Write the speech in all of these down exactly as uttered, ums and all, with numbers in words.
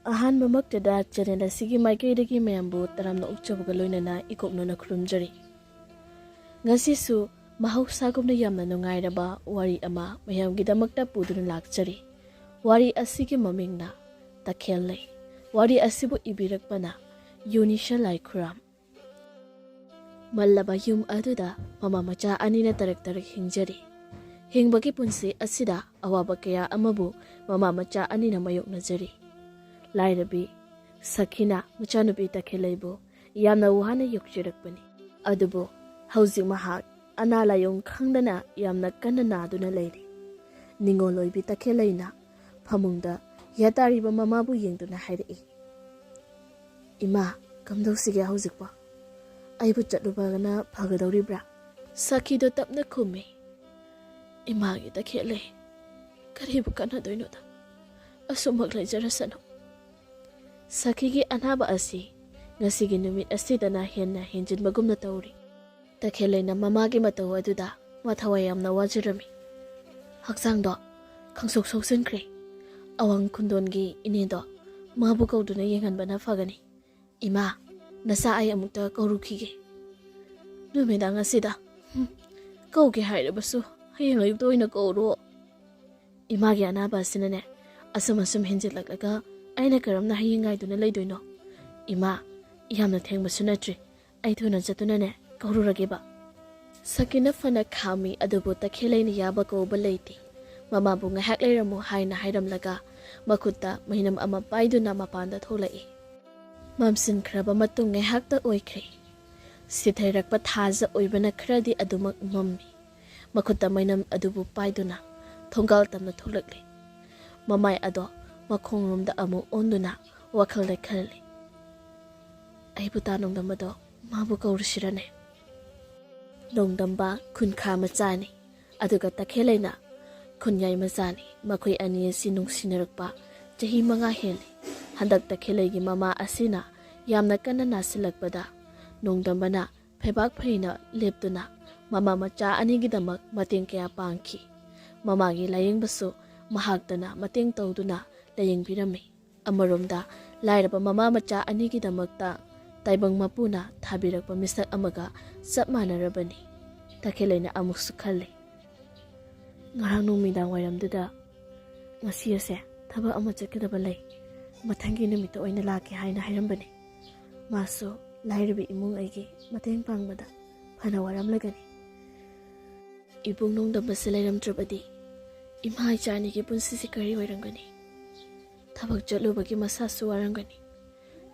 ꯑꯍꯥꯟꯕꯃꯛꯇꯗ channel ꯑꯁꯤꯒꯤ ꯃꯥꯏꯀꯩꯗꯒꯤ ꯃꯌꯥꯝꯕꯨ ꯇꯔꯥꯝꯅ ꯑꯣꯛꯆꯕꯒ ꯂꯣꯏꯅꯅ ꯏꯀꯣꯛꯅꯅ ꯈꯨꯔꯨꯝꯖꯔꯤ꯫ ꯉꯁꯤꯁꯨ ꯃꯍꯧꯁꯥꯒꯨꯝꯅ ꯌꯥꯝꯅ ꯅꯨꯡꯉꯥꯏꯔꯕ ꯋꯥꯔꯤ ꯑꯃ ꯃꯌꯥꯝꯒꯤꯗꯃꯛꯇ ꯄꯨꯗꯨꯅ ꯂꯥꯛꯆꯔꯤ꯫ ꯋꯥꯔꯤ ꯑꯁꯤꯒꯤ ꯃꯃꯤꯡꯅ ꯇꯈꯦꯜ ꯂꯩ꯫ ꯋꯥꯔꯤ ꯑꯁꯤꯕꯨ ꯏꯕꯤꯔꯛꯄꯅ ꯌꯨꯅꯤꯁꯥ ꯂꯥꯏꯈꯨꯔꯥꯝ꯫ ꯃꯜꯂꯕ ꯌꯨꯝ ꯑꯗꯨꯗ ꯃꯃꯥ ꯃꯆꯥ ꯑꯅꯤꯅ ꯇꯔꯛ ꯇꯔꯛ ꯍꯤꯡꯖꯔꯤ꯫ ꯍꯤꯡꯕꯒꯤ ꯄꯨꯟꯁꯤ ꯑꯁꯤꯗ ꯑꯋꯥꯕ ꯀꯌꯥ ꯑꯃꯕꯨ ꯃꯃꯥ ꯃꯆꯥ ꯑꯅꯤꯅ ꯃꯥꯌꯣꯛꯅꯖꯔꯤ꯫ ꯂꯥꯏꯔꯕꯤ ꯁꯈꯤꯅ ꯃꯆꯥꯅꯨꯄꯤ ꯇꯈꯦꯜꯂꯩꯕꯨ ꯌꯥꯝꯅ ꯋꯥꯅ ꯌꯣꯛꯆꯔꯛꯄꯅꯤ꯫ ꯑꯗꯨꯕꯨ ꯍꯧꯖꯤꯛ ꯃꯍꯥꯛ ꯑꯅꯥ ꯂꯥꯏꯌꯣꯡ ꯈꯪꯗꯅ ꯌꯥꯝꯅ ꯀꯟꯅ ꯅꯥꯗꯨꯅ ꯂꯩꯔꯤ꯫ ꯅꯤꯡꯉꯣꯜ ꯑꯣꯏꯕꯤ ꯇꯈꯦꯜꯂꯩꯅ ꯐꯃꯨꯡꯗ ꯌꯥꯇꯥꯔꯤꯕ ꯃꯃꯥꯕꯨ ꯌꯦꯡꯗꯨꯅ ꯍꯥꯏꯔꯛꯏ, "ꯏꯃꯥ, ꯀꯝꯗꯧꯁꯤꯒꯦ ꯍꯧꯖꯤꯛꯄꯣ? ꯑꯩꯕꯨ ꯆꯠꯂꯨꯕꯒꯅ ꯐꯒꯗꯧꯔꯤꯕ꯭ꯔꯥ?" ꯁꯈꯤꯗꯣ ꯇꯞꯅ ꯈꯨꯝꯃꯤ, "ꯏꯃꯥꯒꯤ ꯇꯈꯦꯜꯂꯩ, ꯀꯔꯤꯕꯨ ꯀꯥꯟꯅꯗꯣꯏꯅꯣꯗ? ꯑꯁꯨꯝꯃꯛ ꯂꯩꯖꯔꯁꯅꯨ꯫" ꯁꯈꯤꯒꯤ ꯑꯅꯥꯕ ꯑꯁꯤ ꯉꯁꯤꯒꯤ ꯅꯨꯃꯤꯠ ꯑꯁꯤꯗꯅ ꯍꯦꯟꯅ ꯍꯦꯟꯖꯤꯟꯕꯒꯨꯝꯅ ꯇꯧꯔꯤ꯫ ꯇꯈꯦꯜꯂꯩꯅ ꯃꯃꯥꯒꯤ ꯃꯇꯧ ꯑꯗꯨꯗ ꯃꯊꯋꯥꯏ ꯌꯥꯝꯅ ꯋꯥꯖꯔꯝꯃꯤ꯫ ꯍꯛꯆꯥꯡꯗꯣ ꯈꯪꯁꯣꯛ ꯁꯣꯛꯆꯤꯟꯈ꯭ꯔꯦ꯫ ꯑꯋꯥꯡ ꯈꯨꯟꯗꯣꯟꯒꯤ ꯏꯅꯦꯗꯣ ꯃꯥꯕꯨ ꯀꯧꯗꯨꯅ ꯌꯦꯡꯍꯟꯕꯅ ꯐꯒꯅꯤ꯫ "ꯏꯃꯥ, ꯅꯆꯥ ꯑꯩ ꯑꯃꯨꯛꯇ ꯀꯧꯔꯨꯈꯤꯒꯦ꯫ ꯅꯨꯃꯤꯗꯥꯡ ꯑꯁꯤꯗ, ꯍꯨꯝ, ꯀꯧꯒꯦ ꯍꯥꯏꯔꯕꯁꯨ ꯍꯌꯦꯡ ꯑꯌꯨꯛꯇ ꯑꯣꯏꯅ ꯀꯧꯔꯣ꯫" ꯏꯃꯥꯒꯤ ꯑꯅꯥꯕ ꯑꯁꯤꯅꯅꯦ, ꯑꯁꯨꯝ ꯑꯁꯨꯝ ꯍꯦꯟꯖꯤꯜꯂꯛꯂꯒ ꯑꯩꯅ ꯀꯔꯝꯅ ꯍꯌꯦꯡ ꯉꯥꯏꯗꯨꯅ ꯂꯩꯗꯣꯏꯅꯣ? ꯏꯃꯥ, ꯌꯥꯝꯅ ꯊꯦꯡꯕꯁꯨ ꯅꯠꯇ꯭ꯔꯤ, ꯑꯩ ꯊꯨꯅ ꯆꯠꯇꯨꯅꯅꯦ ꯀꯧꯔꯨꯔꯒꯦꯕ꯫ ꯁꯈꯤꯅ ꯐꯅ ꯈꯥꯝꯃꯤ, ꯑꯗꯨꯕꯨ ꯇꯈꯦꯜꯂꯩꯅ ꯌꯥꯕ ꯀꯧꯕ ꯂꯩꯇꯦ꯫ ꯃꯃꯥꯕꯨ ꯉꯥꯏꯍꯥꯛ ꯂꯩꯔꯝꯃꯨ ꯍꯥꯏꯅ ꯍꯥꯏꯔꯝꯂꯒ ꯃꯈꯨꯠꯇ ꯃꯩꯅꯝ ꯑꯃ ꯄꯥꯏꯗꯨꯅ ꯃꯄꯥꯟꯗ ꯊꯣꯛꯂꯛꯏ꯫ ꯃꯝꯁꯤꯟꯈ꯭ꯔꯕ ꯃꯇꯨꯡ ꯉꯥꯏꯍꯥꯛꯇ ꯑꯣꯏꯈ꯭ꯔꯦ꯫ ꯁꯤꯊꯔꯛꯄ ꯊꯥꯖ ꯑꯣꯏꯕꯅ ꯈꯔꯗꯤ ꯑꯗꯨꯃꯛ ꯃꯝꯃꯤ꯫ ꯃꯈꯨꯠꯇ ꯃꯩꯅꯝ ꯑꯗꯨꯕꯨ ꯄꯥꯏꯗꯨꯅ ꯊꯣꯡꯒꯥꯜ ꯇꯝꯅ ꯊꯣꯛꯂꯛꯂꯤ꯫ ꯃꯃꯥꯏ ꯑꯗꯣ ꯃꯈꯣꯡꯂꯣꯝꯗ ꯑꯃꯨꯛ ꯑꯣꯟꯗꯨꯅ ꯋꯥꯈꯜꯗ ꯈꯜꯂꯤ, "ꯑꯩꯕꯨ ꯇꯥ ꯅꯣꯡꯗꯝꯕꯗꯣ ꯃꯥꯕꯨ ꯀꯧꯔꯨꯁꯤꯔꯅꯦ?" ꯅꯣꯡꯗꯝꯕ ꯈꯨꯟꯈꯥ ꯃꯆꯥꯅꯤ, ꯑꯗꯨꯒ ꯇꯈꯦꯜꯂꯩꯅ ꯈꯨꯟꯌꯥꯏ ꯃꯆꯥꯅꯤ꯫ ꯃꯈꯣꯏ ꯑꯅꯤ ꯑꯁꯤ ꯅꯨꯡꯁꯤꯅꯔꯛꯄ ꯆꯍꯤ ꯃꯉꯥ ꯍꯦꯜꯂꯤ꯫ ꯍꯟꯗꯛ ꯇꯈꯦꯜꯂꯩꯒꯤ ꯃꯃꯥ ꯑꯁꯤꯅ ꯌꯥꯝꯅ ꯀꯟꯅ ꯅꯥꯁꯤꯜꯂꯛꯄꯗ ꯅꯣꯡꯗꯝꯕꯅ ꯐꯩꯕꯥꯛ ꯐꯩꯅ ꯂꯦꯞꯇꯨꯅ ꯃꯃꯥ ꯃꯆꯥ ꯑꯅꯤꯒꯤꯗꯃꯛ ꯃꯇꯦꯡ ꯀꯌꯥ ꯄꯥꯡꯈꯤ꯫ ꯃꯃꯥꯒꯤ ꯂꯥꯌꯦꯡꯕꯁꯨ ꯃꯍꯥꯛꯇꯅ ꯃꯇꯦꯡ ꯇꯧꯗꯨꯅ ꯂꯥꯌꯦꯡꯕꯤꯔꯝꯃꯤ꯫ ꯑꯃꯔꯣꯝꯗ ꯂꯥꯏꯔꯕ ꯃꯃꯥ ꯃꯆꯥ ꯑꯅꯤꯒꯤꯗꯃꯛꯇ ꯇꯥꯏꯕꯪ ꯃꯄꯨꯅ ꯊꯥꯕꯤꯔꯛꯄ ꯃꯤꯁꯛ ꯑꯃꯒ ꯆꯞ ꯃꯥꯟꯅꯔꯕꯅꯤ꯫ ꯇꯈꯦꯜꯂꯩꯅ ꯑꯃꯨꯛꯁꯨ ꯈꯜꯂꯤ, "ꯉꯔꯥꯡ ꯅꯨꯃꯤꯗꯥꯡ ꯋꯥꯏꯔꯝꯗꯨꯗ ꯉꯁꯤ ꯑꯁꯦ ꯊꯕꯛ ꯑꯃ ꯆꯠꯀꯗꯕ ꯂꯩ, ꯃꯊꯪꯒꯤ ꯅꯨꯃꯤꯠꯇ ꯑꯣꯏꯅ ꯂꯥꯛꯀꯦ" ꯍꯥꯏꯅ ꯍꯥꯏꯔꯝꯕꯅꯤ꯫ ꯃꯥꯁꯨ ꯂꯥꯏꯔꯕ ꯏꯃꯨꯡ ꯑꯩꯒꯤ ꯃꯇꯦꯡ ꯄꯥꯡꯕꯗ ꯐꯅ ꯋꯥꯔꯝꯂꯒꯅꯤ꯫ ꯏꯕꯨꯡ ꯅꯣꯡꯗꯝꯕꯁꯦ ꯂꯩꯔꯝꯗ꯭ꯔꯕꯗꯤ ꯏꯃꯥ ꯏꯆꯥ ꯑꯅꯤꯒꯤ ꯄꯨꯟꯁꯤꯁꯦ ꯀꯔꯤ ꯑꯣꯏꯔꯝꯒꯅꯤ? ꯊꯕꯛ ꯆꯠꯂꯨꯕꯒꯤ ꯃꯁꯥꯁꯨ ꯋꯥꯔꯝꯒꯅꯤ꯫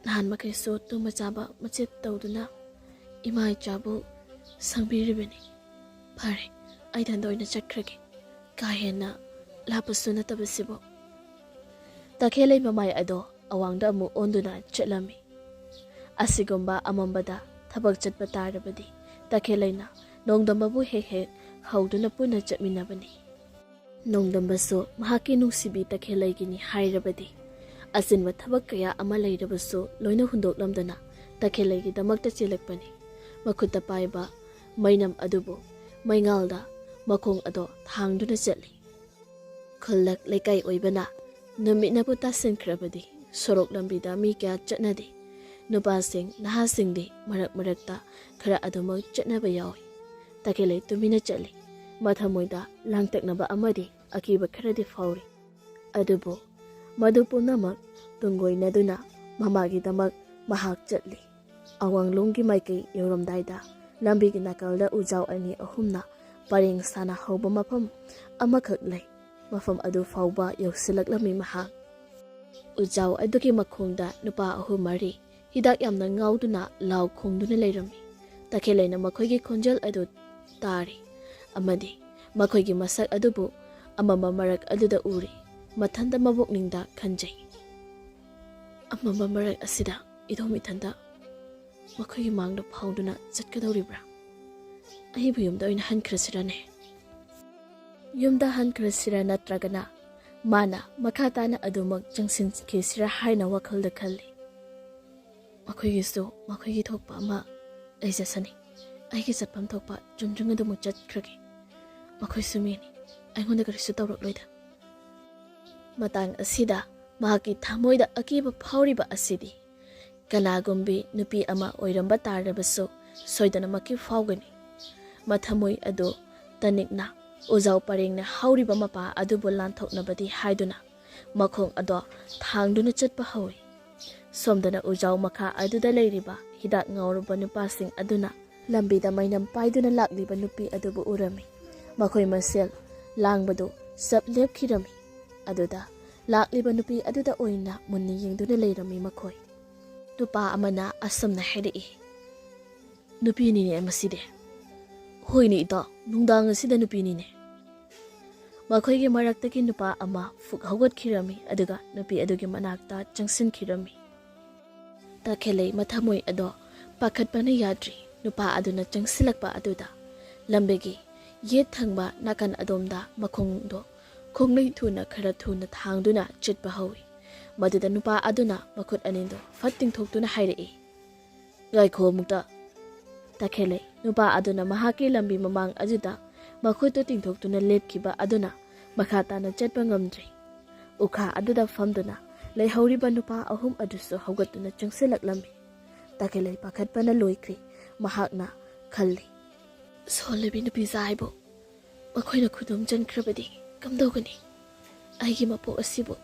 ꯅꯍꯥꯟ ꯃꯈꯩꯁꯨ ꯇꯨꯝꯕ ꯆꯥꯕ ꯃꯆꯦꯠ ꯇꯧꯗꯨꯅ ꯏꯃꯥ ꯏꯆꯥꯕꯨ ꯁꯪꯕꯤꯔꯤꯕꯅꯤ꯫ ꯐꯔꯦ, ꯑꯩ ꯏꯊꯟꯗ ꯑꯣꯏꯅ ꯆꯠꯈ꯭ꯔꯒꯦ, ꯀꯥ ꯍꯦꯟꯅ ꯂꯥꯞꯄꯁꯨ ꯅꯠꯇꯕꯁꯤꯕꯨ꯫ ꯇꯈꯦꯜꯂꯩ ꯃꯃꯥꯏ ꯑꯗꯣ ꯑꯋꯥꯡꯗ ꯑꯃꯨꯛ ꯑꯣꯟꯗꯨꯅ ꯆꯠꯂꯝꯃꯤ꯫ ꯑꯁꯤꯒꯨꯝꯕ ꯑꯃꯝꯕꯗ ꯊꯕꯛ ꯆꯠꯄ ꯇꯥꯔꯕꯗꯤ ꯇꯈꯦꯜꯂꯩꯅ ꯅꯣꯡꯗꯝꯕꯕꯨ ꯍꯦꯛ ꯍꯦꯛ ꯍꯧꯗꯨꯅ ꯄꯨꯟꯅ ꯆꯠꯃꯤꯟꯅꯕꯅꯤ꯫ ꯅꯣꯡꯗꯝꯕꯁꯨ ꯃꯍꯥꯛꯀꯤ ꯅꯨꯡꯁꯤꯕꯤ ꯇꯈꯦꯜꯂꯩꯒꯤꯅꯤ ꯍꯥꯏꯔꯕꯗꯤ ꯑꯆꯤꯟꯕ ꯊꯕꯛ ꯀꯌꯥ ꯑꯃ ꯂꯩꯔꯕꯁꯨ ꯂꯣꯏꯅ ꯍꯨꯟꯗꯣꯛꯂꯝꯗꯅ ꯇꯈꯦꯜꯂꯩꯒꯤꯗꯃꯛꯇ ꯆꯦꯜꯂꯛꯄꯅꯤ꯫ ꯃꯈꯨꯠꯇ ꯄꯥꯏꯕ ꯃꯩꯅꯝ ꯑꯗꯨꯕꯨ ꯃꯩꯉꯥꯜꯗ ꯃꯈꯣꯡ ꯑꯗꯣ ꯊꯥꯡꯗꯨꯅ ꯆꯠꯂꯤ꯫ ꯈꯨꯜꯂꯛ ꯂꯩꯀꯥꯏ ꯑꯣꯏꯕꯅ ꯅꯨꯃꯤꯠꯅꯕꯨ ꯇꯥꯁꯤꯟꯈ꯭ꯔꯕꯗꯤ ꯁꯣꯔꯣꯛ ꯂꯝꯕꯤꯗ ꯃꯤ ꯀꯌꯥ ꯆꯠꯅꯗꯦ꯫ ꯅꯨꯄꯥꯁꯤꯡ, ꯅꯍꯥꯁꯤꯡꯗꯤ ꯃꯔꯛ ꯃꯔꯛꯇ ꯈꯔ ꯑꯗꯨꯃꯛ ꯆꯠꯅꯕ ꯌꯥꯎꯏ꯫ ꯇꯈꯦꯜꯂꯩ ꯇꯨꯃꯤꯟꯅ ꯆꯠꯂꯤ꯫ ꯃꯊꯃꯣꯏꯗ ꯂꯥꯡꯇꯛꯅꯕ ꯑꯃꯗꯤ ꯑꯀꯤꯕ ꯈꯔꯗꯤ ꯐꯥꯎꯔꯤ꯫ ꯑꯗꯨꯕꯨ ꯃꯗꯨ ꯄꯨꯝꯅꯃꯛ ꯇꯨꯡꯒꯣꯏꯅꯗꯨꯅ ꯃꯃꯥꯒꯤꯗꯃꯛ ꯃꯍꯥꯛ ꯆꯠꯂꯤ꯫ ꯑꯋꯥꯡꯂꯣꯝꯒꯤ ꯃꯥꯏꯀꯩ ꯌꯧꯔꯝꯗꯥꯏꯗ ꯂꯝꯕꯤꯒꯤ ꯅꯥꯀꯜꯗ ꯎꯖꯥꯎ ꯑꯅꯤ ꯑꯍꯨꯝꯅ ꯄꯔꯦꯡ ꯁꯥꯅ ꯍꯧꯕ ꯃꯐꯝ ꯑꯃꯈꯛ ꯂꯩ꯫ ꯃꯐꯝ ꯑꯗꯨ ꯐꯥꯎꯕ ꯌꯧꯁꯤꯜꯂꯛꯂꯝꯃꯤ ꯃꯍꯥꯛ꯫ ꯎꯖꯥꯎ ꯑꯗꯨꯒꯤ ꯃꯈꯣꯡꯗ ꯅꯨꯄꯥ ꯑꯍꯨꯝ ꯃꯔꯤ ꯍꯤꯗꯥꯛ ꯌꯥꯝꯅ ꯉꯥꯎꯗꯨꯅ ꯂꯥꯎ ꯈꯣꯡꯗꯨꯅ ꯂꯩꯔꯝꯃꯤ꯫ ꯇꯈꯦꯜꯂꯩꯅ ꯃꯈꯣꯏꯒꯤ ꯈꯣꯟꯖꯦꯜ ꯑꯗꯨ ꯇꯥꯔꯤ ꯑꯃꯗꯤ ꯃꯈꯣꯏꯒꯤ ꯃꯁꯛ ꯑꯗꯨꯕꯨ ꯑꯃꯝꯕ ꯃꯔꯛ ꯑꯗꯨꯗ ꯎꯔꯤ꯫ ꯃꯊꯟꯇ ꯃꯕꯨꯛꯅꯤꯡꯗ ꯈꯟꯖꯩ, "ꯑꯃꯝꯕ ꯃꯔꯛ ꯑꯁꯤꯗ ꯏꯗꯣꯝ ꯏꯊꯟꯇ ꯃꯈꯣꯏꯒꯤ ꯃꯥꯡꯗ ꯐꯥꯎꯗꯨꯅ ꯆꯠꯀꯗꯧꯔꯤꯕ꯭ꯔꯥ? ꯑꯩꯕꯨ ꯌꯨꯝꯗ ꯑꯣꯏꯅ ꯍꯟꯈ꯭ꯔꯁꯤꯔꯅꯦ?" ꯌꯨꯝꯗ ꯍꯟꯈ꯭ꯔꯁꯤꯔꯥ ꯅꯠꯇ꯭ꯔꯒꯅ ꯃꯥꯅ ꯃꯈꯥ ꯇꯥꯅ ꯑꯗꯨꯃꯛ ꯆꯪꯁꯤꯟꯈꯤꯁꯤꯔꯥ ꯍꯥꯏꯅ ꯋꯥꯈꯜꯗ ꯈꯜꯂꯤ꯫ ꯃꯈꯣꯏꯒꯤꯁꯨ ꯃꯈꯣꯏꯒꯤ ꯊꯣꯛꯄ ꯑꯃ ꯂꯩꯖꯁꯅꯤ꯫ ꯑꯩꯒꯤ ꯆꯠꯐꯝ ꯊꯣꯛꯄ ꯆꯨꯝꯗ꯭ꯔꯤꯡ ꯑꯗꯨꯃꯛ ꯆꯠꯈ꯭ꯔꯒꯦ꯫ ꯃꯈꯣꯏꯁꯨ ꯃꯤꯅꯤ, ꯑꯩꯉꯣꯟꯗ ꯀꯔꯤꯁꯨ ꯇꯧꯔꯛꯂꯣꯏꯗ꯫ ꯃꯇꯥꯡ ꯑꯁꯤꯗ ꯃꯍꯥꯛꯀꯤ ꯊꯃꯣꯏꯗ ꯑꯀꯤꯕ ꯐꯥꯎꯔꯤꯕ ꯑꯁꯤꯗꯤ ꯀꯅꯥꯒꯨꯝꯕꯤ ꯅꯨꯄꯤ ꯑꯃ ꯑꯣꯏꯔꯝꯕ ꯇꯥꯔꯕꯁꯨ ꯁꯣꯏꯗꯅꯃꯛꯀꯤ ꯐꯥꯎꯒꯅꯤ꯫ ꯃꯊꯃꯣꯏ ꯑꯗꯨ ꯇꯅꯤꯛꯅ ꯎꯖꯥꯎ ꯄꯔꯦꯡꯅ ꯍꯧꯔꯤꯕ ꯃꯄꯥ ꯑꯗꯨꯕꯨ ꯂꯥꯟꯊꯣꯛꯅꯕꯗꯤ ꯍꯥꯏꯗꯨꯅ ꯃꯈꯣꯡ ꯑꯗꯣ ꯊꯥꯡꯗꯨꯅ ꯆꯠꯄ ꯍꯧꯏ꯫ ꯁꯣꯝꯗꯅ ꯎꯖꯥꯎ ꯃꯈꯥ ꯑꯗꯨꯗ ꯂꯩꯔꯤꯕ ꯍꯤꯗꯥꯛ ꯉꯧꯔꯨꯕ ꯅꯨꯄꯥꯁꯤꯡ ꯑꯗꯨꯅ ꯂꯝꯕꯤꯗ ꯃꯩꯅꯝ ꯄꯥꯏꯗꯨꯅ ꯂꯥꯛꯂꯤꯕ ꯅꯨꯄꯤ ꯑꯗꯨꯕꯨ ꯎꯔꯝꯃꯤ꯫ ꯃꯈꯣꯏ ꯃꯁꯦꯜ ꯂꯥꯡꯕꯗꯨ ꯆꯞ ꯂꯦꯞꯈꯤꯔꯝꯃꯤ꯫ ꯑꯗꯨꯗ ꯂꯥꯛꯂꯤꯕ ꯅꯨꯄꯤ ꯑꯗꯨꯗ ꯑꯣꯏꯅ ꯃꯨꯟꯅ ꯌꯦꯡꯗꯨꯅ ꯂꯩꯔꯝꯃꯤ ꯃꯈꯣꯏ꯫ ꯅꯨꯄꯥ ꯑꯃꯅ ꯑꯁꯨꯝꯅ ꯍꯥꯏꯔꯛꯏ, "ꯅꯨꯄꯤꯅꯤꯅꯦ ꯃꯁꯤꯗꯤ꯫" "ꯍꯣꯏꯅꯦ ꯏꯇꯥꯎ, ꯅꯨꯡꯗꯥꯡ ꯑꯁꯤꯗ ꯅꯨꯄꯤꯅꯤꯅꯦ꯫" ꯃꯈꯣꯏꯒꯤ ꯃꯔꯛꯇꯒꯤ ꯅꯨꯄꯥ ꯑꯃ ꯐꯨꯛ ꯍꯧꯒꯠꯈꯤꯔꯝꯃꯤ, ꯑꯗꯨꯒ ꯅꯨꯄꯤ ꯑꯗꯨꯒꯤ ꯃꯅꯥꯛꯇ ꯆꯪꯁꯤꯟꯈꯤꯔꯝꯃꯤ꯫ ꯇꯈꯦꯂꯩ ꯃꯊꯃꯣꯏ ꯑꯗꯣ ꯄꯥꯈꯠꯄꯅ ꯌꯥꯗ꯭ꯔꯤ꯫ ꯅꯨꯄꯥ ꯑꯗꯨꯅ ꯆꯪꯁꯤꯜꯂꯛꯄ ꯑꯗꯨꯗ ꯂꯝꯕꯤꯒꯤ ꯌꯦꯠ ꯊꯪꯕ ꯅꯥꯀꯟ ꯑꯗꯣꯝꯗ ꯃꯈꯣꯡꯗꯣ ꯈꯣꯡꯂꯩ ꯊꯨꯅ ꯈꯔ ꯊꯨꯅ ꯊꯥꯡꯗꯨꯅ ꯆꯠꯄ ꯍꯧꯏ꯫ ꯃꯗꯨꯗ ꯅꯨꯄꯥ ꯑꯗꯨꯅ ꯃꯈꯨꯠ ꯑꯅꯤꯗꯨ ꯐꯠ ꯇꯤꯡꯊꯣꯛꯇꯨꯅ ꯍꯥꯏꯔꯛꯏ, "ꯉꯥꯏꯈꯣ ꯑꯃꯨꯛꯇ꯫" ꯇꯈꯦꯜꯂꯩ ꯅꯨꯄꯥ ꯑꯗꯨꯅ ꯃꯍꯥꯛꯀꯤ ꯂꯝꯕꯤ ꯃꯃꯥꯡ ꯑꯗꯨꯗ ꯃꯈꯨꯠꯇꯨ ꯇꯤꯡꯊꯣꯛꯇꯨꯅ ꯂꯦꯞꯈꯤꯕ ꯑꯗꯨꯅ ꯃꯈꯥ ꯇꯥꯅ ꯆꯠꯄ ꯉꯝꯗ꯭ꯔꯦ꯫ ꯎꯈꯥ ꯑꯗꯨꯗ ꯐꯝꯗꯨꯅ ꯂꯩꯍꯧꯔꯤꯕ ꯅꯨꯄꯥ ꯑꯍꯨꯝ ꯑꯗꯨꯁꯨ ꯍꯧꯒꯠꯇꯨꯅ ꯆꯪꯁꯤꯜꯂꯛꯂꯝꯃꯤ꯫ ꯇꯈꯦꯜꯂꯩ ꯄꯥꯈꯠꯄꯅ ꯂꯣꯏꯈ꯭ꯔꯦ꯫ ꯃꯍꯥꯛꯅ ꯈꯜꯂꯤ, "ꯁꯣꯜꯂꯕꯤ ꯅꯨꯄꯤꯖꯥ ꯍꯥꯏꯕꯨ ꯃꯈꯣꯏꯅ ꯈꯨꯗꯨꯝ ꯆꯟꯈ꯭ꯔꯕꯗꯤ ꯀꯝꯗꯧꯒꯅꯤ? ꯑꯩꯒꯤ ꯃꯄꯣꯛ ꯑꯁꯤꯕꯨ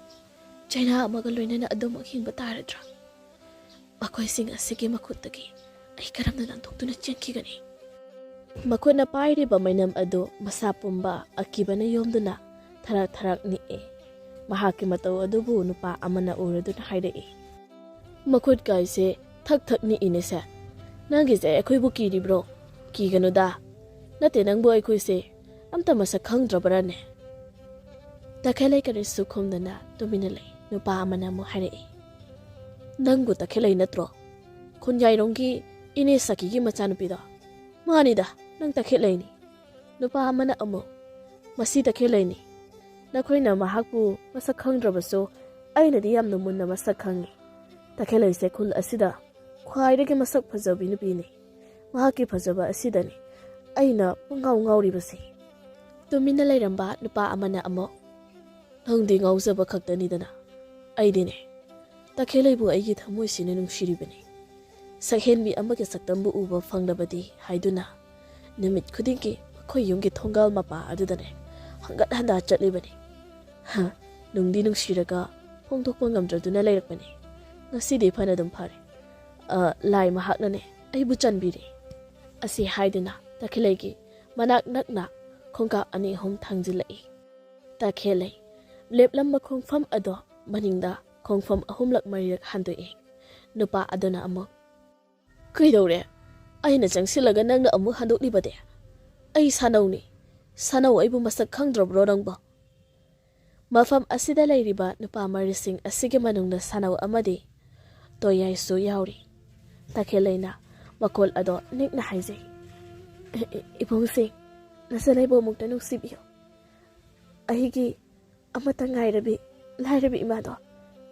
ꯆꯩꯅꯥ ꯑꯃꯒ ꯂꯣꯏꯅꯅ ꯑꯗꯨꯃꯛ ꯍꯤꯡꯕ ꯇꯥꯔꯗ꯭ꯔꯥ? ꯃꯈꯣꯏꯁꯤꯡ ꯑꯁꯤꯒꯤ ꯃꯈꯨꯠꯇꯒꯤ ꯑꯩ ꯀꯔꯝꯅ ꯅꯥꯟꯊꯣꯛꯇꯨꯅ ꯆꯦꯟꯈꯤꯒꯅꯤ?" ꯃꯈꯨꯠꯅ ꯄꯥꯏꯔꯤꯕ ꯃꯩꯅꯝ ꯑꯗꯨ ꯃꯁꯥ ꯄꯨꯝꯕ ꯑꯀꯤꯕꯅ ꯌꯣꯝꯗꯨꯅ ꯊꯔꯥꯛ ꯊꯔꯥꯛ ꯅꯤꯛꯑꯦ꯫ ꯃꯍꯥꯛꯀꯤ ꯃꯇꯧ ꯑꯗꯨꯕꯨ ꯅꯨꯄꯥ ꯑꯃꯅ ꯎꯔꯗꯨꯅ ꯍꯥꯏꯔꯛꯏ, "ꯃꯈꯨꯠ ꯀꯥꯏꯁꯦ ꯊꯛ ꯊꯛ ꯅꯤꯛꯏꯅꯦ ꯁꯦ꯫ ꯅꯪꯒꯤꯁꯦ ꯑꯩꯈꯣꯏꯕꯨ ꯀꯤꯔꯤꯕ꯭ꯔꯣ? ꯀꯤꯒꯅꯨꯗ꯫ ꯅꯠꯇꯦ, ꯅꯪꯕꯨ ꯑꯩꯈꯣꯏꯁꯦ ꯑꯝꯇ ꯃꯁꯛ ꯈꯪꯗ꯭ꯔꯕ꯭ꯔꯥꯅꯦ?" ꯇꯈꯦꯜꯂꯩ ꯀꯔꯤꯁꯨ ꯈꯨꯝꯗꯅ ꯇꯨꯃꯤꯟꯅ ꯂꯩ꯫ ꯅꯨꯄꯥ ꯑꯃꯅ ꯑꯃꯨꯛ ꯍꯥꯏꯔꯛꯏ, "ꯅꯪꯕꯨ ꯇꯈꯦꯜꯂꯩ ꯅꯠꯇ꯭ꯔꯣ? ꯈꯨꯟꯌꯥꯏꯔꯣꯡꯒꯤ ꯏꯅꯦ ꯁꯈꯤꯒꯤ ꯃꯆꯥꯅꯨꯄꯤꯗꯣ?" "ꯃꯥꯅꯤꯗ, ꯅꯪ ꯇꯈꯦꯜꯂꯩꯅꯤ꯫" ꯅꯨꯄꯥ ꯑꯃꯅ ꯑꯃꯨꯛ, "ꯃꯁꯤ ꯇꯈꯦꯜꯂꯩꯅꯤ꯫ ꯅꯈꯣꯏꯅ ꯃꯍꯥꯛꯄꯨ ꯃꯁꯛ ꯈꯪꯗ꯭ꯔꯕꯁꯨ ꯑꯩꯅꯗꯤ ꯌꯥꯝꯅ ꯃꯨꯟꯅ ꯃꯁꯛ ꯈꯪꯉꯤ꯫ ꯇꯈꯦꯜꯂꯩꯁꯦ ꯈꯨꯜ ꯑꯁꯤꯗ ꯈ꯭ꯋꯥꯏꯗꯒꯤ ꯃꯁꯛ ꯐꯖꯕꯤ ꯅꯨꯄꯤꯅꯤ꯫ ꯃꯍꯥꯛꯀꯤ ꯐꯖꯕ ꯑꯁꯤꯗꯅꯤ ꯑꯩꯅ ꯄꯨꯡꯉꯥꯎ ꯉꯥꯎꯔꯤꯕꯁꯤ꯫" ꯇꯨꯃꯤꯟꯅ ꯂꯩꯔꯝꯕ ꯅꯨꯄꯥ ꯑꯃꯅ ꯑꯃꯨꯛ, "ꯅꯪꯗꯤ ꯉꯥꯎꯖꯕ ꯈꯛꯇꯅꯤꯗꯅ, ꯑꯩꯗꯤꯅꯦ, ꯇꯈꯦꯜꯂꯩꯕꯨ ꯑꯩꯒꯤ ꯊꯃꯣꯏꯁꯤꯅ ꯅꯨꯡꯁꯤꯔꯤꯕꯅꯤ꯫ ꯁꯛꯍꯦꯟꯕꯤ ꯑꯃꯒꯤ ꯁꯛꯇꯝꯕꯨ ꯎꯕ ꯐꯪꯂꯕꯗꯤ ꯍꯥꯏꯗꯨꯅ ꯅꯨꯃꯤꯠ ꯈꯨꯗꯤꯡꯒꯤ ꯃꯈꯣꯏ ꯌꯨꯝꯒꯤ ꯊꯣꯡꯒꯥꯜ ꯃꯄꯥ ꯑꯗꯨꯗꯅꯦ ꯍꯪꯒꯠ ꯍꯟꯗ ꯆꯠꯂꯤꯕꯅꯤ꯫ ꯍ, ꯅꯨꯡꯗꯤ ꯅꯨꯡꯁꯤꯔꯒ ꯐꯣꯡꯗꯣꯛꯄ ꯉꯝꯗ꯭ꯔꯗꯨꯅ ꯂꯩꯔꯛꯄꯅꯤ꯫ ꯉꯁꯤꯗꯤ ꯐꯅ ꯑꯗꯨꯝ ꯐꯔꯦ꯫ ꯑ, ꯂꯥꯏ ꯃꯍꯥꯛꯅꯅꯦ ꯑꯩꯕꯨ ꯆꯟꯕꯤꯔꯦ꯫ ꯑꯁꯤ ꯍꯥꯏꯗꯨꯅ ꯇꯈꯦꯜꯂꯩꯒꯤ ꯃꯅꯥꯛ ꯅꯛꯅ ꯈꯣꯡꯀꯥꯞ ꯑꯅꯤ ꯑꯍꯨꯝ ꯊꯥꯡꯖꯤꯜꯂꯛꯏ꯫ ꯇꯈꯦꯜꯂꯩ ꯂꯦꯞꯂꯝꯕ ꯈꯣꯡꯐꯝ ꯑꯗꯣ ꯃꯅꯤꯡꯗ ꯈꯣꯡꯐꯝ ꯑꯍꯨꯝꯂꯛ ꯃꯔꯤꯔꯛ ꯍꯟꯗꯣꯛꯏ꯫ ꯅꯨꯄꯥ ꯑꯗꯨꯅ ꯑꯃꯨꯛ, "ꯀꯩꯗꯧꯔꯦ? ꯑꯩꯅ ꯆꯪꯁꯤꯜꯂꯒ ꯅꯪꯅ ꯑꯃꯨꯛ ꯍꯟꯗꯣꯛꯂꯤꯕꯗꯤ? ꯑꯩ ꯁꯥꯅꯧꯅꯤ꯫ ꯁꯥꯅꯧ ꯑꯩꯕꯨ ꯃꯁꯛ ꯈꯪꯗ꯭ꯔꯕ꯭ꯔꯣ ꯅꯪꯕꯣ?" ꯃꯐꯝ ꯑꯁꯤꯗ ꯂꯩꯔꯤꯕ ꯅꯨꯄꯥ ꯃꯔꯤꯁꯤꯡ ꯑꯁꯤꯒꯤ ꯃꯅꯨꯡꯗ ꯁꯥꯅꯧ ꯑꯃꯗꯤ ꯇꯣꯌꯥꯏꯁꯨ ꯌꯥꯎꯔꯤ꯫ ꯇꯈꯦꯜꯂꯩꯅ ꯃꯈꯣꯜ ꯑꯗꯣ ꯅꯤꯛꯅ ꯍꯥꯏꯖꯩ, "ꯏ-, ꯏ-, ꯏꯕꯨꯡꯁꯤꯡ, ꯅꯆꯟ ꯑꯩꯕꯨ ꯑꯃꯨꯛꯇ ꯅꯨꯡꯁꯤꯕꯤꯌꯨ꯫ ꯑꯩꯒꯤ ꯑꯃꯠꯇ ꯉꯥꯏꯔꯕꯤ ꯂꯥꯏꯔꯕꯤ ꯏꯃꯥꯗꯣ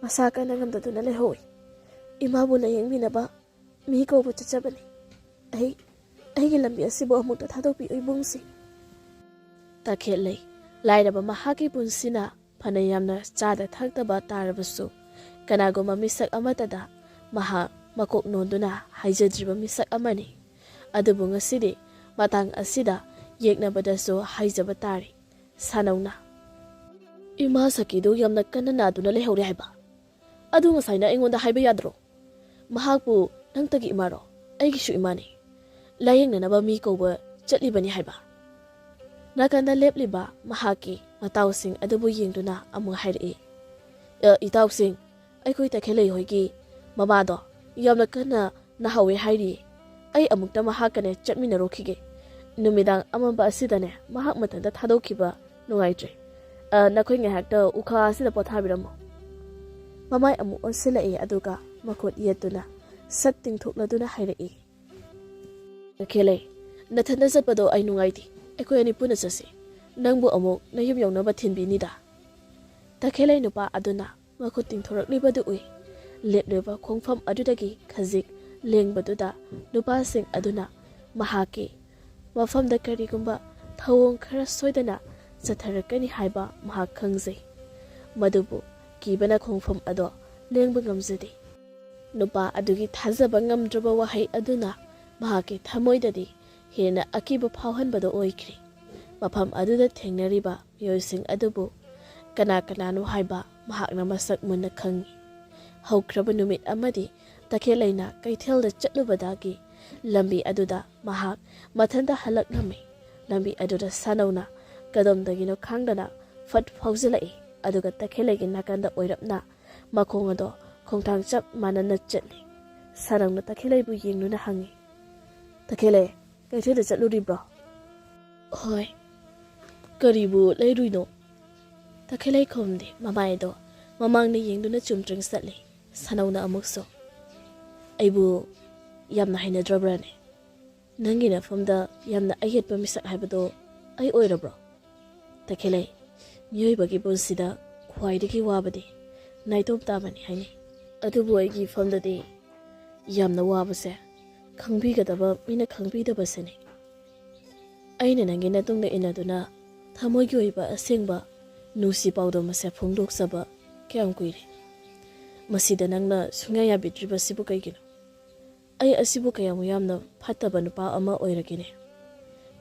ꯃꯁꯥ ꯀꯟꯅ ꯉꯝꯗꯗꯨꯅ ꯂꯩꯍꯧꯏ꯫ ꯏꯃꯥꯕꯨ ꯂꯥꯌꯦꯡꯃꯤꯟꯅꯕ ꯃꯤ ꯀꯧꯕ ꯆꯠꯆꯕꯅꯤ꯫ ꯑꯩ, ꯑꯩꯒꯤ ꯂꯝꯕꯤ ꯑꯁꯤꯕꯨ ꯑꯃꯨꯛꯇ ꯊꯥꯗꯣꯛꯄꯤꯌꯨ ꯏꯕꯨꯡꯁꯤꯡ꯫" ꯇꯈꯦꯜꯂꯩ ꯂꯥꯏꯔꯕ ꯃꯍꯥꯛꯀꯤ ꯄꯨꯟꯁꯤꯅ ꯐꯅ ꯌꯥꯝꯅ ꯆꯥꯗ ꯊꯛꯇꯕ ꯇꯥꯔꯕꯁꯨ, ꯀꯅꯥꯒꯨꯝꯕ ꯃꯤꯁꯛ ꯑꯃꯠꯇꯗ ꯃꯍꯥꯛ ꯃꯀꯣꯛ ꯅꯣꯟꯗꯨꯅ ꯍꯥꯏꯖꯗ꯭ꯔꯤꯕ ꯃꯤꯁꯛ ꯑꯃꯅꯤ꯫ ꯑꯗꯨꯕꯨ ꯉꯁꯤꯗꯤ ꯃꯇꯥꯡ ꯑꯁꯤꯗ ꯌꯦꯛꯅꯕꯗꯁꯨ ꯍꯥꯏꯖꯕ ꯇꯥꯔꯦ꯫ ꯁꯥꯅꯧꯅ, "ꯏꯃꯥ ꯁꯈꯤꯗꯨ ꯌꯥꯝꯅ ꯀꯟꯅ ꯅꯥꯗꯨꯅ ꯂꯩꯍꯧꯔꯦ ꯍꯥꯏꯕ꯫ ꯑꯗꯨ ꯉꯁꯥꯏꯅ ꯑꯩꯉꯣꯟꯗ ꯍꯥꯏꯕ ꯌꯥꯗ꯭ꯔꯣ? ꯃꯍꯥꯛꯄꯨ ꯅꯪꯇꯒꯤ ꯏꯃꯥꯔꯣ? ꯑꯩꯒꯤꯁꯨ ꯏꯃꯥꯅꯤ꯫ ꯂꯥꯌꯦꯡꯅꯅꯕ ꯃꯤ ꯀꯧꯕ ꯆꯠꯂꯤꯕꯅꯤ" ꯍꯥꯏꯕ꯫ ꯅꯥꯀꯟꯗ ꯂꯦꯞꯂꯤꯕ ꯃꯍꯥꯛꯀꯤ ꯃꯇꯥꯎꯁꯤꯡ ꯑꯗꯨꯕꯨ ꯌꯦꯡꯗꯨꯅ ꯑꯃꯨꯛ ꯍꯥꯏꯔꯛꯏ, "ꯑ, ꯏꯇꯥꯎꯁꯤꯡ, ꯑꯩꯈꯣꯏ ꯇꯈꯦꯜꯂꯩ ꯍꯣꯏꯒꯤ ꯃꯃꯥꯗꯣ ꯌꯥꯝꯅ ꯀꯟꯅ ꯅꯥꯍꯧꯋꯦ ꯍꯥꯏꯔꯤꯌꯦ꯫ ꯑꯩ ꯑꯃꯨꯛꯇ ꯃꯍꯥꯛꯀꯅꯦ ꯆꯠꯃꯤꯟꯅꯔꯨꯈꯤꯒꯦ꯫ ꯅꯨꯃꯤꯗꯥꯡ ꯑꯃꯝꯕ ꯑꯁꯤꯗꯅꯦ ꯃꯍꯥꯛ ꯃꯊꯟꯇ ꯊꯥꯗꯣꯛꯈꯤꯕ ꯅꯨꯡꯉꯥꯏꯇ꯭ꯔꯦ꯫ ꯑ, ꯅꯈꯣꯏ ꯉꯥꯏꯍꯥꯛꯇ ꯎꯈꯥ ꯑꯁꯤꯗ ꯄꯣꯊꯥꯕꯤꯔꯝꯃꯣ꯫" ꯃꯃꯥꯏ ꯑꯃꯨꯛ ꯑꯣꯟꯁꯤꯜꯂꯛꯏ, ꯑꯗꯨꯒ ꯃꯈꯨꯠ ꯌꯦꯠꯇꯨꯅ ꯁꯛ ꯇꯤꯡꯊꯣꯛꯂꯗꯨꯅ ꯍꯥꯏꯔꯛꯏ, "ꯇꯈꯦꯜꯂꯩ, ꯅꯊꯟꯇ ꯆꯠꯄꯗꯣ ꯑꯩ ꯅꯨꯡꯉꯥꯏꯇꯦ꯫ ꯑꯩꯈꯣꯏ ꯑꯅꯤ ꯄꯨꯟꯅ ꯆꯠꯁꯤ꯫ ꯅꯪꯕꯨ ꯑꯃꯨꯛ ꯅꯌꯨꯝ ꯌꯧꯅꯕ ꯊꯤꯟꯕꯤꯅꯤꯗ꯫" ꯇꯈꯦꯜꯂꯩ ꯅꯨꯄꯥ ꯑꯗꯨꯅ ꯃꯈꯨꯠ ꯇꯤꯡꯊꯣꯔꯛꯂꯤꯕꯗꯨ ꯎꯏ꯫ ꯂꯦꯞꯂꯤꯕ ꯈꯣꯡꯐꯝ ꯑꯗꯨꯗꯒꯤ ꯈꯖꯤꯛ ꯂꯦꯡꯕꯗꯨꯗ ꯅꯨꯄꯥꯁꯤꯡ ꯑꯗꯨꯅ ꯃꯍꯥꯛꯀꯤ ꯃꯐꯝꯗ ꯀꯔꯤꯒꯨꯝꯕ ꯊꯧꯑꯣꯡ ꯈꯔ ꯁꯣꯏꯗꯅ ꯆꯠꯊꯔꯛꯀꯅꯤ ꯍꯥꯏꯕ ꯃꯍꯥꯛ ꯈꯪꯖꯩ꯫ ꯃꯗꯨꯕꯨ ꯀꯤꯕꯅ ꯈꯣꯡꯐꯝ ꯑꯗꯣ ꯂꯦꯡꯕ ꯉꯝꯖꯗꯦ꯫ ꯅꯨꯄꯥ ꯑꯗꯨꯒꯤ ꯊꯥꯖꯕ ꯉꯝꯗ꯭ꯔꯕ ꯋꯥꯍꯩ ꯑꯗꯨꯅ ꯃꯍꯥꯛꯀꯤ ꯊꯃꯣꯏꯗꯗꯤ ꯍꯦꯟꯅ ꯑꯀꯤꯕ ꯐꯥꯎꯍꯟꯕꯗꯣ ꯑꯣꯏꯈ꯭ꯔꯦ꯫ ꯃꯐꯝ ꯑꯗꯨꯗ ꯊꯦꯡꯅꯔꯤꯕ ꯃꯤꯑꯣꯏꯁꯤꯡ ꯑꯗꯨꯕꯨ ꯀꯅꯥ ꯀꯅꯥꯅꯣ ꯍꯥꯏꯕ ꯃꯍꯥꯛꯅ ꯃꯁꯛ ꯃꯨꯟꯅ ꯈꯪꯏ꯫ ꯍꯧꯈ꯭ꯔꯕ ꯅꯨꯃꯤꯠ ꯑꯃꯗꯤ ꯇꯈꯦꯜꯂꯩꯅ ꯀꯩꯊꯦꯜꯗ ꯆꯠꯂꯨꯕꯗꯒꯤ ꯂꯝꯕꯤ ꯑꯗꯨꯗ ꯃꯍꯥꯛ ꯃꯊꯟꯇ ꯍꯜꯂꯛꯂꯝꯃꯤ꯫ ꯂꯝꯕꯤ ꯑꯗꯨꯗ ꯁꯥꯅꯧꯅ ꯀꯗꯣꯝꯗꯒꯤꯅꯣ ꯈꯪꯗꯅ ꯐꯠ ꯐꯥꯎꯖꯤꯜꯂꯛꯏ, ꯑꯗꯨꯒ ꯇꯈꯦꯜꯂꯩꯒꯤ ꯅꯥꯀꯟꯗ ꯑꯣꯏꯔꯞꯅ ꯃꯈꯣꯡ ꯑꯗꯣ ꯈꯣꯡꯊꯥꯡ ꯆꯞ ꯃꯥꯟꯅꯅ ꯆꯠꯂꯤ꯫ ꯁꯥꯅꯧꯅ ꯇꯈꯦꯜꯂꯩꯕꯨ ꯌꯦꯡꯗꯨꯅ ꯍꯪꯉꯤ, "ꯇꯈꯦꯜꯂꯩ, ꯀꯩꯊꯦꯜꯗ ꯆꯠꯂꯨꯔꯤꯕ꯭ꯔꯣ?" "ꯍꯣꯏ, ꯀꯔꯤꯕꯨ ꯂꯩꯔꯨꯏꯅꯣ?" ꯇꯈꯦꯜꯂꯩ ꯈꯨꯝꯗꯦ, ꯃꯃꯥꯏꯗꯣ ꯃꯃꯥꯡꯗ ꯌꯦꯡꯗꯨꯅ ꯆꯨꯝꯗ꯭ꯔꯤꯡ ꯆꯠꯂꯤ꯫ ꯁꯥꯅꯧꯅ ꯑꯃꯨꯛꯁꯨ, "ꯑꯩꯕꯨ ꯌꯥꯝꯅ ꯍꯩꯅꯗ꯭ꯔꯕ꯭ꯔꯥꯅꯦ? ꯅꯪꯒꯤ ꯅꯐꯝꯗ ꯌꯥꯝꯅ ꯑꯌꯦꯠꯄ ꯃꯤꯁꯛ ꯍꯥꯏꯕꯗꯣ ꯑꯩ ꯑꯣꯏꯔꯕ꯭ꯔꯣ?" "ꯇꯈꯦꯜꯂꯩ, ꯃꯤꯑꯣꯏꯕꯒꯤ ꯄꯨꯟꯁꯤꯗ ꯈ꯭ꯋꯥꯏꯗꯒꯤ ꯋꯥꯕꯗꯤ ꯅꯥꯏꯇꯣꯝ ꯇꯥꯕꯅꯤ ꯍꯥꯏꯅꯩ꯫ ꯑꯗꯨꯕꯨ ꯑꯩꯒꯤ ꯏꯐꯝꯗꯗꯤ ꯌꯥꯝꯅ ꯋꯥꯕꯁꯦ ꯈꯪꯕꯤꯒꯗꯕ ꯃꯤꯅ ꯈꯪꯕꯤꯗꯕꯁꯤꯅꯤ꯫ ꯑꯩꯅ ꯅꯪꯒꯤ ꯅꯇꯨꯡꯗ ꯏꯟꯅꯗꯨꯅ ꯊꯃꯣꯏꯒꯤ ꯑꯣꯏꯕ ꯑꯁꯦꯡꯕ ꯅꯨꯡꯁꯤ ꯄꯥꯎꯗꯝ ꯑꯁꯦ ꯐꯣꯡꯗꯣꯛꯆꯕ ꯀꯌꯥꯝ ꯀꯨꯏꯔꯦ꯫ ꯃꯁꯤꯗ ꯅꯪꯅ ꯁꯨꯡꯌꯥ ꯌꯥꯕꯤꯗ꯭ꯔꯤꯕꯁꯤꯕꯨ ꯀꯩꯒꯤꯅꯣ?" "ꯑꯩ ꯑꯁꯤꯕꯨ ꯀꯌꯥꯃꯨꯛ ꯌꯥꯝꯅ ꯐꯠꯇꯕ ꯅꯨꯄꯥ ꯑꯃ ꯑꯣꯏꯔꯒꯦꯅꯦ?"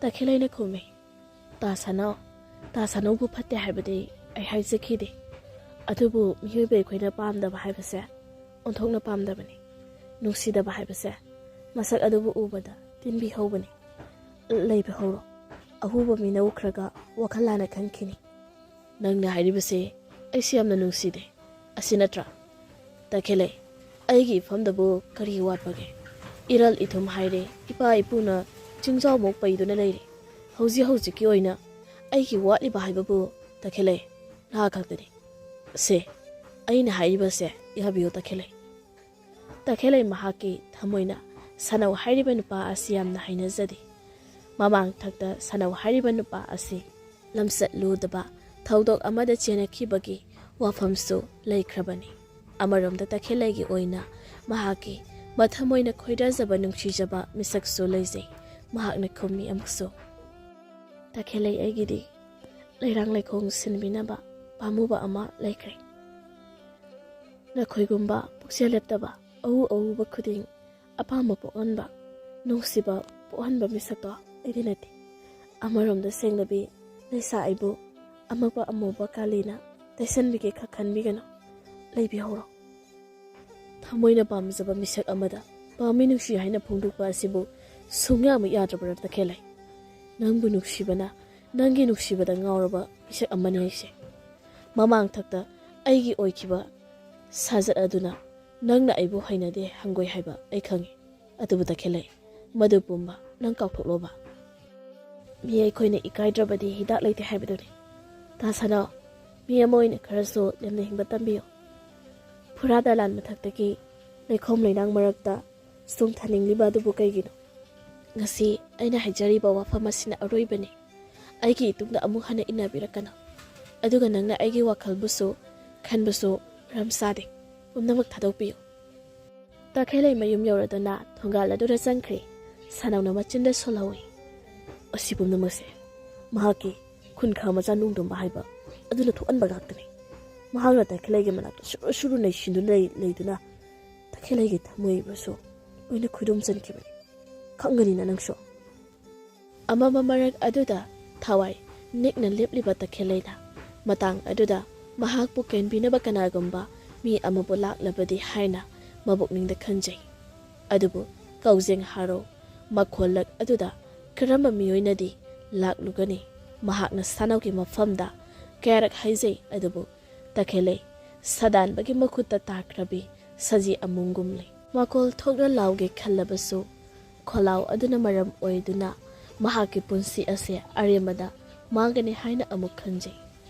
ꯇꯈꯦꯜꯂꯩꯅ ꯈꯨꯝꯃꯤ, "ꯇꯥ ꯁꯥꯅꯧ, ꯇꯥ ꯁꯥꯅꯧꯕꯨ ꯐꯠꯇꯦ ꯍꯥꯏꯕꯗꯤ ꯑꯩ ꯍꯥꯏꯖꯈꯤꯗꯦ꯫ ꯑꯗꯨꯕꯨ ꯃꯤꯑꯣꯏꯕ ꯑꯩꯈꯣꯏꯅ ꯄꯥꯝꯗꯕ ꯍꯥꯏꯕꯁꯦ ꯑꯣꯟꯊꯣꯛꯅ ꯄꯥꯝꯗꯕꯅꯤ꯫ ꯅꯨꯡꯁꯤꯗꯕ ꯍꯥꯏꯕꯁꯦ ꯃꯁꯛ ꯑꯗꯨꯕꯨ ꯎꯕꯗ ꯇꯤꯟꯕꯤ ꯍꯧꯕꯅꯤ꯫ ꯂꯩꯕ ꯍꯧꯔꯣ, ꯑꯍꯨꯕ ꯃꯤꯅ ꯎꯈ꯭ꯔꯒ ꯋꯥꯈꯜ ꯂꯥꯟꯅ ꯈꯟꯈꯤꯅꯤ꯫" "ꯅꯪꯅ ꯍꯥꯏꯔꯤꯕꯁꯦ ꯑꯩꯁꯦ ꯌꯥꯝꯅ ꯅꯨꯡꯁꯤꯗꯦ, ꯑꯁꯤ ꯅꯠꯇ꯭ꯔꯥ?" "ꯇꯈꯦꯜꯂꯩ, ꯑꯩꯒꯤ ꯏꯐꯝꯗꯕꯨ ꯀꯔꯤ ꯋꯥꯠꯄꯒꯦ? ꯏꯔꯜ ꯏꯊꯨꯝ ꯍꯥꯏꯔꯦ, ꯏꯄꯥ ꯏꯄꯨꯅ ꯆꯤꯡꯖꯥꯎꯃꯨꯛ ꯄꯩꯗꯨꯅ ꯂꯩꯔꯦ꯫ ꯍꯧꯖꯤꯛ ꯍꯧꯖꯤꯛꯀꯤ ꯑꯣꯏꯅ ꯑꯩꯒꯤ ꯋꯥꯠꯂꯤꯕ ꯍꯥꯏꯕꯕꯨ, ꯇꯈꯦꯜꯂꯩ, ꯅꯍꯥꯛ ꯈꯛꯇꯅꯤ꯫ ꯁꯦ, ꯑꯩꯅ ꯍꯥꯏꯔꯤꯕꯁꯦ ꯌꯥꯕꯤꯌꯨ, ꯇꯈꯦꯜꯂꯩ꯫" ꯇꯈꯦꯜꯂꯩ ꯃꯍꯥꯛꯀꯤ ꯊꯃꯣꯏꯅ ꯁꯥꯅꯧ ꯍꯥꯏꯔꯤꯕ ꯅꯨꯄꯥ ꯑꯁꯤ ꯌꯥꯝꯅ ꯍꯩꯅꯖꯗꯦ꯫ ꯃꯃꯥꯡ ꯊꯛꯇ ꯁꯥꯅꯧ ꯍꯥꯏꯔꯤꯕ ꯅꯨꯄꯥ ꯑꯁꯤ ꯂꯝꯆꯠ ꯂꯨꯗꯕ ꯊꯧꯗꯣꯛ ꯑꯃꯗ ꯆꯦꯟꯅꯈꯤꯕꯒꯤ ꯋꯥꯐꯝꯁꯨ ꯂꯩꯈ꯭ꯔꯕꯅꯤ꯫ ꯑꯃꯔꯣꯝꯗ ꯇꯈꯦꯜꯂꯩꯒꯤ ꯑꯣꯏꯅ ꯃꯍꯥꯛꯀꯤ ꯃꯊꯃꯣꯏꯅ ꯈꯣꯏꯗꯥꯖꯕ ꯅꯨꯡꯁꯤꯖꯕ ꯃꯤꯁꯛꯁꯨ ꯂꯩꯖꯩ꯫ ꯃꯍꯥꯛꯅ ꯈꯨꯝꯃꯤ ꯑꯃꯨꯛꯁꯨ, "ꯇꯈꯦꯜꯂꯩ, ꯑꯩꯒꯤꯗꯤ ꯂꯩꯔꯥꯡ ꯂꯩꯈꯣꯡ ꯁꯤꯟꯕꯤꯅꯕ ꯄꯥꯝꯃꯨꯕ ꯑꯃ ꯂꯩꯈ꯭ꯔꯦ꯫ ꯅꯈꯣꯏꯒꯨꯝꯕ ꯄꯨꯛꯆꯦꯜ ꯂꯦꯞꯇꯕ, ꯑꯎ ꯑꯎꯕ ꯈꯨꯗꯤꯡ ꯑꯄꯥꯝꯕ ꯄꯣꯛꯍꯟꯕ, ꯅꯨꯡꯁꯤꯕ ꯄꯣꯛꯍꯟꯕ ꯃꯤꯁꯛꯇꯣ ꯑꯩꯗꯤ ꯅꯠꯇꯦ꯫ ꯑꯃꯔꯣꯝꯗ ꯁꯦꯡꯂꯕꯤ ꯂꯩꯁꯥ ꯑꯩꯕꯨ ꯑꯃꯛꯄ ꯑꯃꯨꯕ ꯀꯥꯂꯤꯅ ꯇꯩꯁꯟꯕꯤꯒꯦ ꯈꯛ ꯈꯟꯕꯤꯒꯅꯨ꯫ ꯂꯩꯕꯤꯍꯧꯔꯣ꯫ ꯊꯃꯣꯏꯅ ꯄꯥꯝꯖꯕ ꯃꯤꯁꯛ ꯑꯃꯗ ꯄꯥꯝꯃꯤ ꯅꯨꯡꯁꯤ ꯍꯥꯏꯅ ꯐꯣꯡꯗꯣꯛꯄ ꯑꯁꯤꯕꯨ ꯁꯨꯡꯌꯥꯃꯛ ꯌꯥꯗ꯭ꯔꯕ ꯅꯠꯇ ꯈꯦꯂꯩ꯫ ꯅꯪꯕꯨ ꯅꯨꯡꯁꯤꯕꯅ ꯅꯪꯒꯤ ꯅꯨꯡꯁꯤꯕꯗ ꯉꯥꯎꯔꯕ ꯃꯤꯁꯛ ꯑꯃꯅꯤ ꯑꯩꯁꯦ꯫ ꯃꯃꯥꯡꯊꯛꯇ ꯑꯩꯒꯤ ꯑꯣꯏꯈꯤꯕ ꯁꯥꯖꯠ ꯑꯗꯨꯅ ꯅꯪꯅ ꯑꯩꯕꯨ ꯍꯩꯅꯗꯦ ꯍꯪꯒꯣꯏ ꯍꯥꯏꯕ ꯑꯩ ꯈꯪꯉꯤ꯫ ꯑꯗꯨꯕꯨ ꯇꯈꯦꯜꯂꯩ, ꯃꯗꯨ ꯄꯨꯝꯕ ꯅꯪ ꯀꯥꯎꯊꯣꯛꯂꯣꯕ꯫ ꯃꯤ ꯑꯩꯈꯣꯏꯅ ꯏꯀꯥꯏꯗ꯭ꯔꯕꯗꯤ ꯍꯤꯗꯥꯛ ꯂꯩꯇꯦ ꯍꯥꯏꯕꯗꯨꯅꯤ꯫ ꯇꯥꯁꯅꯧ, ꯃꯤ ꯑꯃ ꯑꯣꯏꯅ ꯈꯔꯁꯨ ꯂꯦꯝꯅ ꯍꯤꯡꯕ ꯇꯝꯕꯤꯌꯨ꯫ ꯐꯨꯔꯥ ꯗꯂꯥꯟ ꯃꯊꯛꯇꯒꯤ ꯂꯩꯈꯣꯝ ꯂꯩꯅꯥꯡ ꯃꯔꯛꯇ ꯆꯣꯡꯊꯅꯤꯡꯂꯤꯕ ꯑꯗꯨꯕꯨ ꯀꯩꯒꯤꯅꯣ? ꯉꯁꯤ ꯑꯩꯅ ꯍꯥꯏꯖꯔꯤꯕ ꯋꯥꯐꯝ ꯑꯁꯤꯅ ꯑꯔꯣꯏꯕꯅꯤ꯫ ꯑꯩꯒꯤ ꯏꯇꯨꯡꯗ ꯑꯃꯨꯛ ꯍꯟꯅ ꯏꯟꯅꯕꯤꯔꯛꯀꯅꯨ꯫ ꯑꯗꯨꯒ ꯅꯪꯅ ꯑꯩꯒꯤ ꯋꯥꯈꯜꯕꯨꯁꯨ ꯈꯟꯕꯁꯨ ꯃꯔꯝ ꯆꯥꯗꯦ꯫ ꯄꯨꯝꯅꯃꯛ ꯊꯥꯗꯣꯛꯄꯤꯌꯨ꯫ ꯇꯈꯦꯜꯂꯩ ꯃꯌꯨꯝ ꯌꯧꯔꯗꯨꯅ ꯊꯣꯡꯒꯥꯜ ꯑꯗꯨꯗ ꯆꯪꯈ꯭ꯔꯦ꯫ ꯁꯥꯅꯧꯅ ꯃꯆꯤꯟꯗ ꯁꯣꯜꯍꯧꯏ꯫ ꯑꯁꯤ ꯄꯨꯝꯅꯃꯛꯁꯦ ꯃꯍꯥꯛꯀꯤ ꯈꯨꯟꯈꯥ ꯃꯆꯥ ꯅꯣꯡꯗꯝꯕ ꯍꯥꯏꯕ ꯑꯗꯨꯅ ꯊꯣꯛꯍꯟꯕ ꯉꯥꯛꯇꯅꯤ꯫ ꯃꯍꯥꯛꯅ ꯇꯈꯦꯜꯂꯩꯒꯤ ꯃꯅꯥꯛꯇ ꯁꯨꯔꯨ ꯁꯨꯔꯨ ꯅꯩꯁꯤꯟꯗꯨꯅ ꯂꯩ-, ꯂꯩꯗꯨꯅ ꯇꯈꯦꯜꯂꯩꯒꯤ ꯊꯃꯣꯏꯕꯨꯁꯨ ꯂꯣꯏꯅ ꯈꯨꯗꯨꯝ ꯆꯟꯈꯤꯕꯅꯤ꯫ ꯈꯪꯒꯅꯤꯅ ꯅꯪꯁꯨ꯫ ꯑꯃꯝꯕ ꯃꯔꯛ ꯑꯗꯨꯗ ꯊꯋꯥꯏ ꯅꯤꯛꯅ ꯂꯦꯞꯂꯤꯕ ꯇꯈꯦꯜꯂꯩꯅ ꯃꯇꯥꯡ ꯑꯗꯨꯗ ꯃꯍꯥꯛꯄꯨ ꯀꯦꯟꯕꯤꯅꯕ ꯀꯅꯥꯒꯨꯝꯕ ꯃꯤ ꯑꯃꯕꯨ ꯂꯥꯛꯂꯕꯗꯤ ꯍꯥꯏꯅ ꯃꯕꯨꯛꯅꯤꯡꯗ ꯈꯟꯖꯩ꯫ ꯑꯗꯨꯕꯨ ꯀꯧꯖꯦꯡ ꯍꯥꯔꯣ ꯃꯈꯣꯜꯂꯛ ꯑꯗꯨꯗ ꯀꯔꯝꯕ ꯃꯤꯑꯣꯏꯅꯗꯤ ꯂꯥꯛꯂꯨꯒꯅꯤ? ꯃꯍꯥꯛꯅ ꯁꯥꯅꯧꯒꯤ ꯃꯐꯝꯗ ꯀꯌꯥꯔꯛ ꯍꯥꯏꯖꯩ, ꯑꯗꯨꯕꯨ ꯇꯈꯦꯜꯂꯩ ꯁꯥꯗꯥꯟꯕꯒꯤ ꯃꯈꯨꯠꯇ ꯇꯥꯈ꯭ꯔꯕꯤ ꯁꯖꯤ ꯑꯃꯨꯡꯒꯨꯝꯂꯦ꯫ ꯃꯈꯣꯜ ꯊꯣꯛꯅ ꯂꯥꯎꯒꯦ ꯈꯜꯂꯕꯁꯨ ꯈꯣꯜꯂꯥꯎ ꯑꯗꯨꯅ ꯃꯔꯝ ꯑꯣꯏꯗꯨꯅ ꯃꯍꯥꯛꯀꯤ ꯄꯨꯟꯁꯤ ꯑꯁꯦ ꯑꯔꯦꯝꯕꯗ ꯃꯥꯡꯒꯅꯤ ꯍꯥꯏꯅ ꯑꯃꯨꯛ ꯈꯟꯖꯩ꯫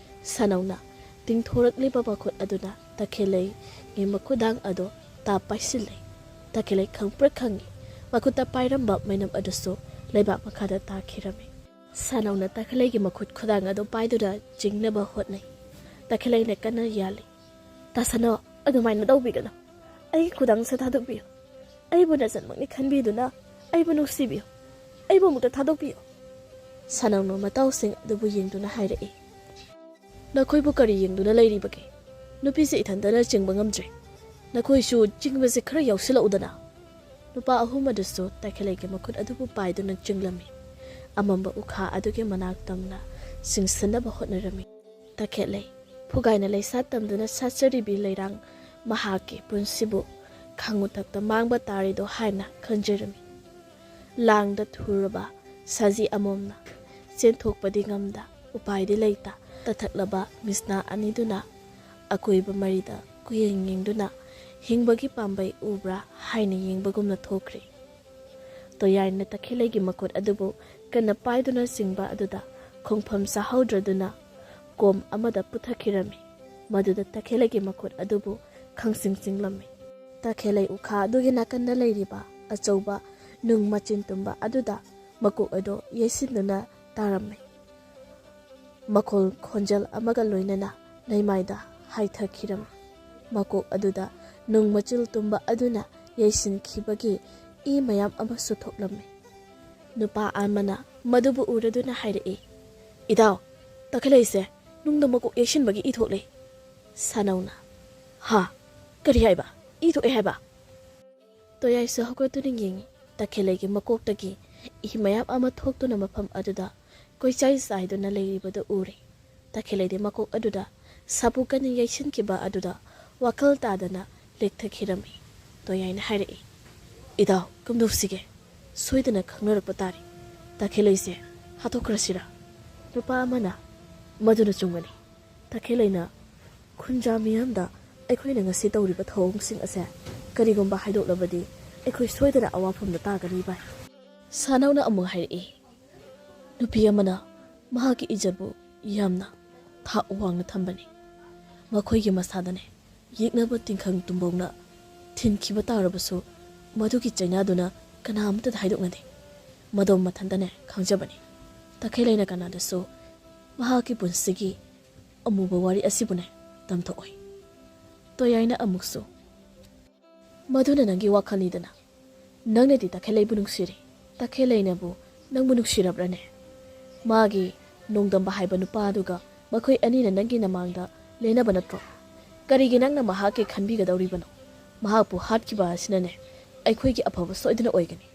ꯁꯥꯅꯧꯅ ꯇꯤꯡꯊꯣꯔꯛꯂꯤꯕ ꯃꯈꯨꯠ ꯑꯗꯨꯅ ꯇꯈꯦꯜꯂꯩꯒꯤ ꯃꯈꯨꯗꯥꯡ ꯑꯗꯨ ꯇꯥꯞ ꯄꯥꯏꯁꯤꯜꯂꯦ꯫ ꯇꯈꯦꯜꯂꯩ ꯈꯪꯄ꯭ꯔꯦꯛ ꯈꯪꯉꯤ꯫ ꯃꯈꯨꯠꯇ ꯄꯥꯏꯔꯝꯕ ꯃꯩꯅꯝ ꯑꯗꯨꯁꯨ ꯂꯩꯕꯥꯛ ꯃꯈꯥꯗ ꯇꯥꯈꯤꯔꯝꯃꯤ꯫ ꯁꯥꯅꯧꯅ ꯇꯈꯦꯜꯂꯩꯒꯤ ꯃꯈꯨꯠ ꯈꯨꯗꯥꯡ ꯑꯗꯨ ꯄꯥꯏꯗꯨꯅ ꯆꯤꯡꯅꯕ ꯍꯣꯠꯅꯩ꯫ ꯇꯈꯦꯜꯂꯩꯅ ꯀꯟꯅ ꯌꯥꯜꯂꯤ꯫ "ꯇꯥꯁꯅꯧ, ꯑꯗꯨꯃꯥꯏꯅ ꯇꯧꯕꯤꯒꯅꯨ꯫ ꯑꯩꯒꯤ ꯈꯨꯗꯥꯡꯁꯦ ꯊꯥꯗꯣꯛꯄꯤꯌꯨ꯫ ꯑꯩꯕꯨ ꯅꯆꯟꯃꯛꯅꯤ ꯈꯟꯕꯤꯗꯨꯅ ꯑꯩꯕꯨ ꯅꯨꯡꯁꯤꯕꯤꯌꯨ꯫ ꯑꯩꯕꯨ ꯑꯃꯨꯛꯇ ꯊꯥꯗꯣꯛꯄꯤꯌꯨ꯫" ꯁꯥꯅꯧꯅ ꯃꯇꯥꯎꯁꯤꯡ ꯑꯗꯨꯕꯨ ꯌꯦꯡꯗꯨꯅ ꯍꯥꯏꯔꯛꯏ꯫ "ꯅꯈꯣꯏꯕꯨ ꯀꯔꯤ ꯌꯦꯡꯗꯨꯅ ꯂꯩꯔꯤꯕꯒꯦ? "ꯅꯨꯄꯤꯁꯦ ꯏꯊꯟꯇꯅ ꯆꯤꯡꯕ ꯉꯝꯗ꯭ꯔꯦ꯫ ꯅꯈꯣꯏꯁꯨ ꯆꯤꯡꯕꯁꯦ ꯈꯔ ꯌꯥꯎꯁꯤꯜꯂꯛꯎꯗꯅ"꯫ ꯅꯨꯄꯥ ꯑꯍꯨꯝ ꯑꯗꯨꯁꯨ ꯇꯈꯦꯜꯂꯩꯒꯤ ꯃꯈꯨꯠ ꯑꯗꯨꯕꯨ ꯄꯥꯏꯗꯨꯅ ꯆꯤꯡꯂꯝꯃꯤ꯫ ꯑꯃꯝꯕ ꯎꯈꯥ ꯑꯗꯨꯒꯤ ꯃꯅꯥꯛ ꯇꯝꯅ ꯆꯤꯡꯁꯤꯟꯅꯕ ꯍꯣꯠꯅꯔꯝꯃꯤ꯫ ꯇꯈꯦꯜꯂꯩ ꯐꯨꯒꯥꯏꯅ ꯂꯩꯁꯥ ꯇꯝꯗꯨꯅ ꯁꯥꯠꯆꯔꯤꯕꯤ ꯂꯩꯔꯥꯡ ꯃꯍꯥꯛꯀꯤ ꯄꯨꯟꯁꯤꯕꯨ ꯈꯥꯡꯉꯨꯊꯛꯇ ꯃꯥꯡꯕ ꯇꯥꯔꯦꯗꯣ ꯍꯥꯏꯅ ꯈꯟꯖꯔꯝꯃꯤ꯫ ꯂꯥꯡꯗ ꯊꯨꯔꯕ ꯁꯖꯤ ꯑꯃꯣꯝꯅ ꯆꯦꯟꯊꯣꯛꯄꯗꯤ ꯉꯝꯗ, ꯎꯄꯥꯏꯗꯤ ꯂꯩꯇ, ꯇꯠꯊꯛꯂꯕ ꯃꯤꯁꯅꯥ ꯑꯅꯤꯗꯨꯅ ꯑꯀꯣꯏꯕ ꯃꯔꯤꯗ ꯀꯨꯌꯦꯡ ꯌꯦꯡꯗꯨꯅ ꯍꯤꯡꯕꯒꯤ ꯄꯥꯝꯕꯩ ꯎꯕ꯭ꯔꯥ ꯍꯥꯏꯅ ꯌꯦꯡꯕꯒꯨꯝꯅ ꯊꯣꯛꯈ꯭ꯔꯦ꯫ ꯇꯣꯌꯥꯏꯅ ꯇꯈꯦꯜꯂꯩꯒꯤ ꯃꯈꯨꯠ ꯑꯗꯨꯕꯨ ꯀꯟꯅ ꯄꯥꯏꯗꯨꯅ ꯆꯤꯡꯕ ꯑꯗꯨꯗ ꯈꯣꯡꯐꯝ ꯆꯥꯍꯧꯗ꯭ꯔꯗꯨꯅ ꯀꯣꯝ ꯑꯃꯗ ꯄꯨꯊꯈꯤꯔꯝꯃꯤ꯫ ꯃꯗꯨꯗ ꯇꯈꯦꯜꯂꯩꯒꯤ ꯃꯈꯨꯠ ꯑꯗꯨꯕꯨ ꯈꯪꯆꯤꯡ ꯆꯤꯡꯂꯝꯃꯤ꯫ ꯇꯈꯦꯜꯂꯩ ꯎꯈꯥ ꯑꯗꯨꯒꯤ ꯅꯥꯀꯟꯗ ꯂꯩꯔꯤꯕ ꯑꯆꯧꯕ ꯅꯨꯡ ꯃꯆꯤꯟ ꯇꯨꯝꯕ ꯑꯗꯨꯗ ꯃꯀꯣꯛ ꯑꯗꯨ ꯌꯩꯁꯤꯟꯗꯨꯅ ꯇꯥꯔꯝꯃꯤ꯫ ꯃꯈꯣꯜ ꯈꯣꯟꯖꯦꯜ ꯑꯃꯒ ꯂꯣꯏꯅꯅ ꯂꯩꯃꯥꯏꯗ ꯍꯥꯏꯊꯈꯤꯔꯝꯃꯤ꯫ ꯃꯀꯣꯛ ꯑꯗꯨꯗ ꯅꯨꯡ ꯃꯆꯤꯜ ꯇꯨꯝꯕ ꯑꯗꯨꯅ ꯌꯩꯁꯤꯟꯈꯤꯕꯒꯤ ꯏ ꯃꯌꯥꯝ ꯑꯃꯁꯨ ꯊꯣꯛꯂꯝꯃꯤ꯫ ꯅꯨꯄꯥ ꯑꯃꯅ ꯃꯗꯨꯕꯨ ꯎꯔꯗꯨꯅ ꯍꯥꯏꯔꯛꯏ, "ꯏꯇꯥꯎ, ꯇꯈꯦꯜꯂꯩꯁꯦ ꯅꯨꯡꯗ ꯃꯀꯣꯛ ꯌꯩꯁꯤꯟꯕꯒꯤ ꯏ ꯊꯣꯛꯂꯦ"꯫ ꯁꯥꯅꯧꯅ, "ꯍꯥ? ꯀꯔꯤ ꯍꯥꯏꯕ? ꯏ ꯊꯣꯛꯑꯦ ꯍꯥꯏꯕ?" ꯇꯣꯌꯥꯏꯁꯨ ꯍꯧꯒꯠꯇꯨꯅ ꯌꯦꯡꯉꯤ꯫ ꯇꯈꯦꯜꯂꯩꯒꯤ ꯃꯀꯣꯛꯇꯒꯤ ꯏ ꯃꯌꯥꯝ ꯑꯃ ꯊꯣꯛꯇꯨꯅ ꯃꯐꯝ ꯑꯗꯨꯗ ꯀꯣꯏꯆꯥꯏ ꯆꯥꯏꯗꯨꯅ ꯂꯩꯔꯤꯕꯗꯨ ꯎꯔꯦ꯫ ꯇꯈꯦꯜꯂꯩꯗꯤ ꯃꯀꯣꯛ ꯑꯗꯨꯗ ꯁꯥꯄꯨ ꯀꯟꯅ ꯌꯩꯁꯤꯟꯈꯤꯕ ꯑꯗꯨꯗ ꯋꯥꯈꯜ ꯇꯥꯗꯅ ꯂꯦꯛꯊꯈꯤꯔꯝꯃꯤ꯫ ꯇꯣꯌꯥꯏꯅ ꯍꯥꯏꯔꯛꯏ, "ꯏꯇꯥꯎ, ꯀꯝꯗꯧꯁꯤꯒꯦ? ꯁꯣꯏꯗꯅ ꯈꯪꯅꯔꯛꯄ ꯇꯥꯔꯦ꯫ ꯇꯈꯦꯜꯂꯩꯁꯦ ꯍꯥꯠꯇꯣꯛꯈ꯭ꯔꯁꯤꯔꯥ?" ꯅꯨꯄꯥ ꯑꯃꯅ, "ꯃꯗꯨꯅ ꯆꯨꯝꯒꯅꯤ꯫ ꯇꯈꯦꯜꯂꯩꯅ ꯈꯨꯟꯖꯥ ꯃꯤꯌꯥꯝꯗ ꯑꯩꯈꯣꯏꯅ ꯉꯁꯤ ꯇꯧꯔꯤꯕ ꯊꯧꯑꯣꯡꯁꯤꯡ ꯑꯁꯦ ꯀꯔꯤꯒꯨꯝꯕ ꯍꯥꯏꯗꯣꯛꯂꯕꯗꯤ ꯑꯩꯈꯣꯏ ꯁꯣꯏꯗꯅ ꯑꯋꯥꯐꯝꯗ ꯇꯥꯒꯅꯤ ꯚꯥꯏ"꯫ ꯁꯥꯅꯧꯅ ꯑꯃꯨꯛ ꯍꯥꯏꯔꯛꯏ, "ꯅꯨꯄꯤ ꯑꯃꯅ ꯃꯍꯥꯛꯀꯤ ꯏꯖꯠꯄꯨ ꯌꯥꯝꯅ ꯊꯥꯛ ꯋꯥꯡꯅ ꯊꯝꯕꯅꯤ꯫ ꯃꯈꯣꯏꯒꯤ ꯃꯁꯥꯗꯅꯦ ꯌꯦꯛꯅꯕ ꯇꯤꯡꯈꯪ ꯇꯨꯝꯕꯧꯅ ꯊꯤꯟꯈꯤꯕ ꯇꯥꯔꯕꯁꯨ ꯃꯗꯨꯒꯤ ꯆꯩꯅꯥꯗꯨꯅ ꯀꯅꯥ ꯑꯃꯠꯇꯗ ꯍꯥꯏꯗꯣꯛꯅꯗꯦ꯫ ꯃꯗꯣꯝ ꯃꯊꯟꯇꯅꯦ ꯈꯪꯖꯕꯅꯤ"꯫ ꯇꯈꯦꯜꯂꯩꯅ ꯀꯅꯥꯗꯁꯨ ꯃꯍꯥꯛꯀꯤ ꯄꯨꯟꯁꯤꯒꯤ ꯑꯃꯨꯕ ꯋꯥꯔꯤ ꯑꯁꯤꯕꯨꯅꯦ ꯇꯝꯊꯣꯛꯑꯣꯏ꯫ ꯇꯣꯌꯥꯏꯅ ꯑꯃꯨꯛꯁꯨ, "ꯃꯗꯨꯅ ꯅꯪꯒꯤ ꯋꯥꯈꯜꯅꯤꯗꯅ꯫ ꯅꯪꯅꯗꯤ ꯇꯈꯦꯜꯂꯩꯕꯨ ꯅꯨꯡꯁꯤꯔꯤ꯫ ꯇꯈꯦꯜꯂꯩꯅꯕꯨ ꯅꯪꯕꯨ ꯅꯨꯡꯁꯤꯔꯕ꯭ꯔꯅꯦ? ꯃꯥꯒꯤ ꯅꯣꯡꯗꯝꯕ ꯍꯥꯏꯕ ꯅꯨꯄꯥꯗꯨꯒ ꯃꯈꯣꯏ ꯑꯅꯤꯅ ꯅꯪꯒꯤ ꯅꯃꯥꯡꯗ ꯂꯦꯟꯅꯕ ꯅꯠꯇ꯭ꯔꯣ? ꯀꯔꯤꯒꯤ ꯅꯪꯅ ꯃꯍꯥꯛꯀꯤ ꯈꯟꯕꯤꯒꯗꯧꯔꯤꯕꯅꯣ? ꯃꯍꯥꯛꯄꯨ ꯍꯥꯠꯈꯤꯕ ꯑꯁꯤꯅꯅꯦ ꯑꯩꯈꯣꯏꯒꯤ ꯑꯐꯕ ꯁꯣꯏꯗꯅ ꯑꯣꯏꯒꯅꯤ꯫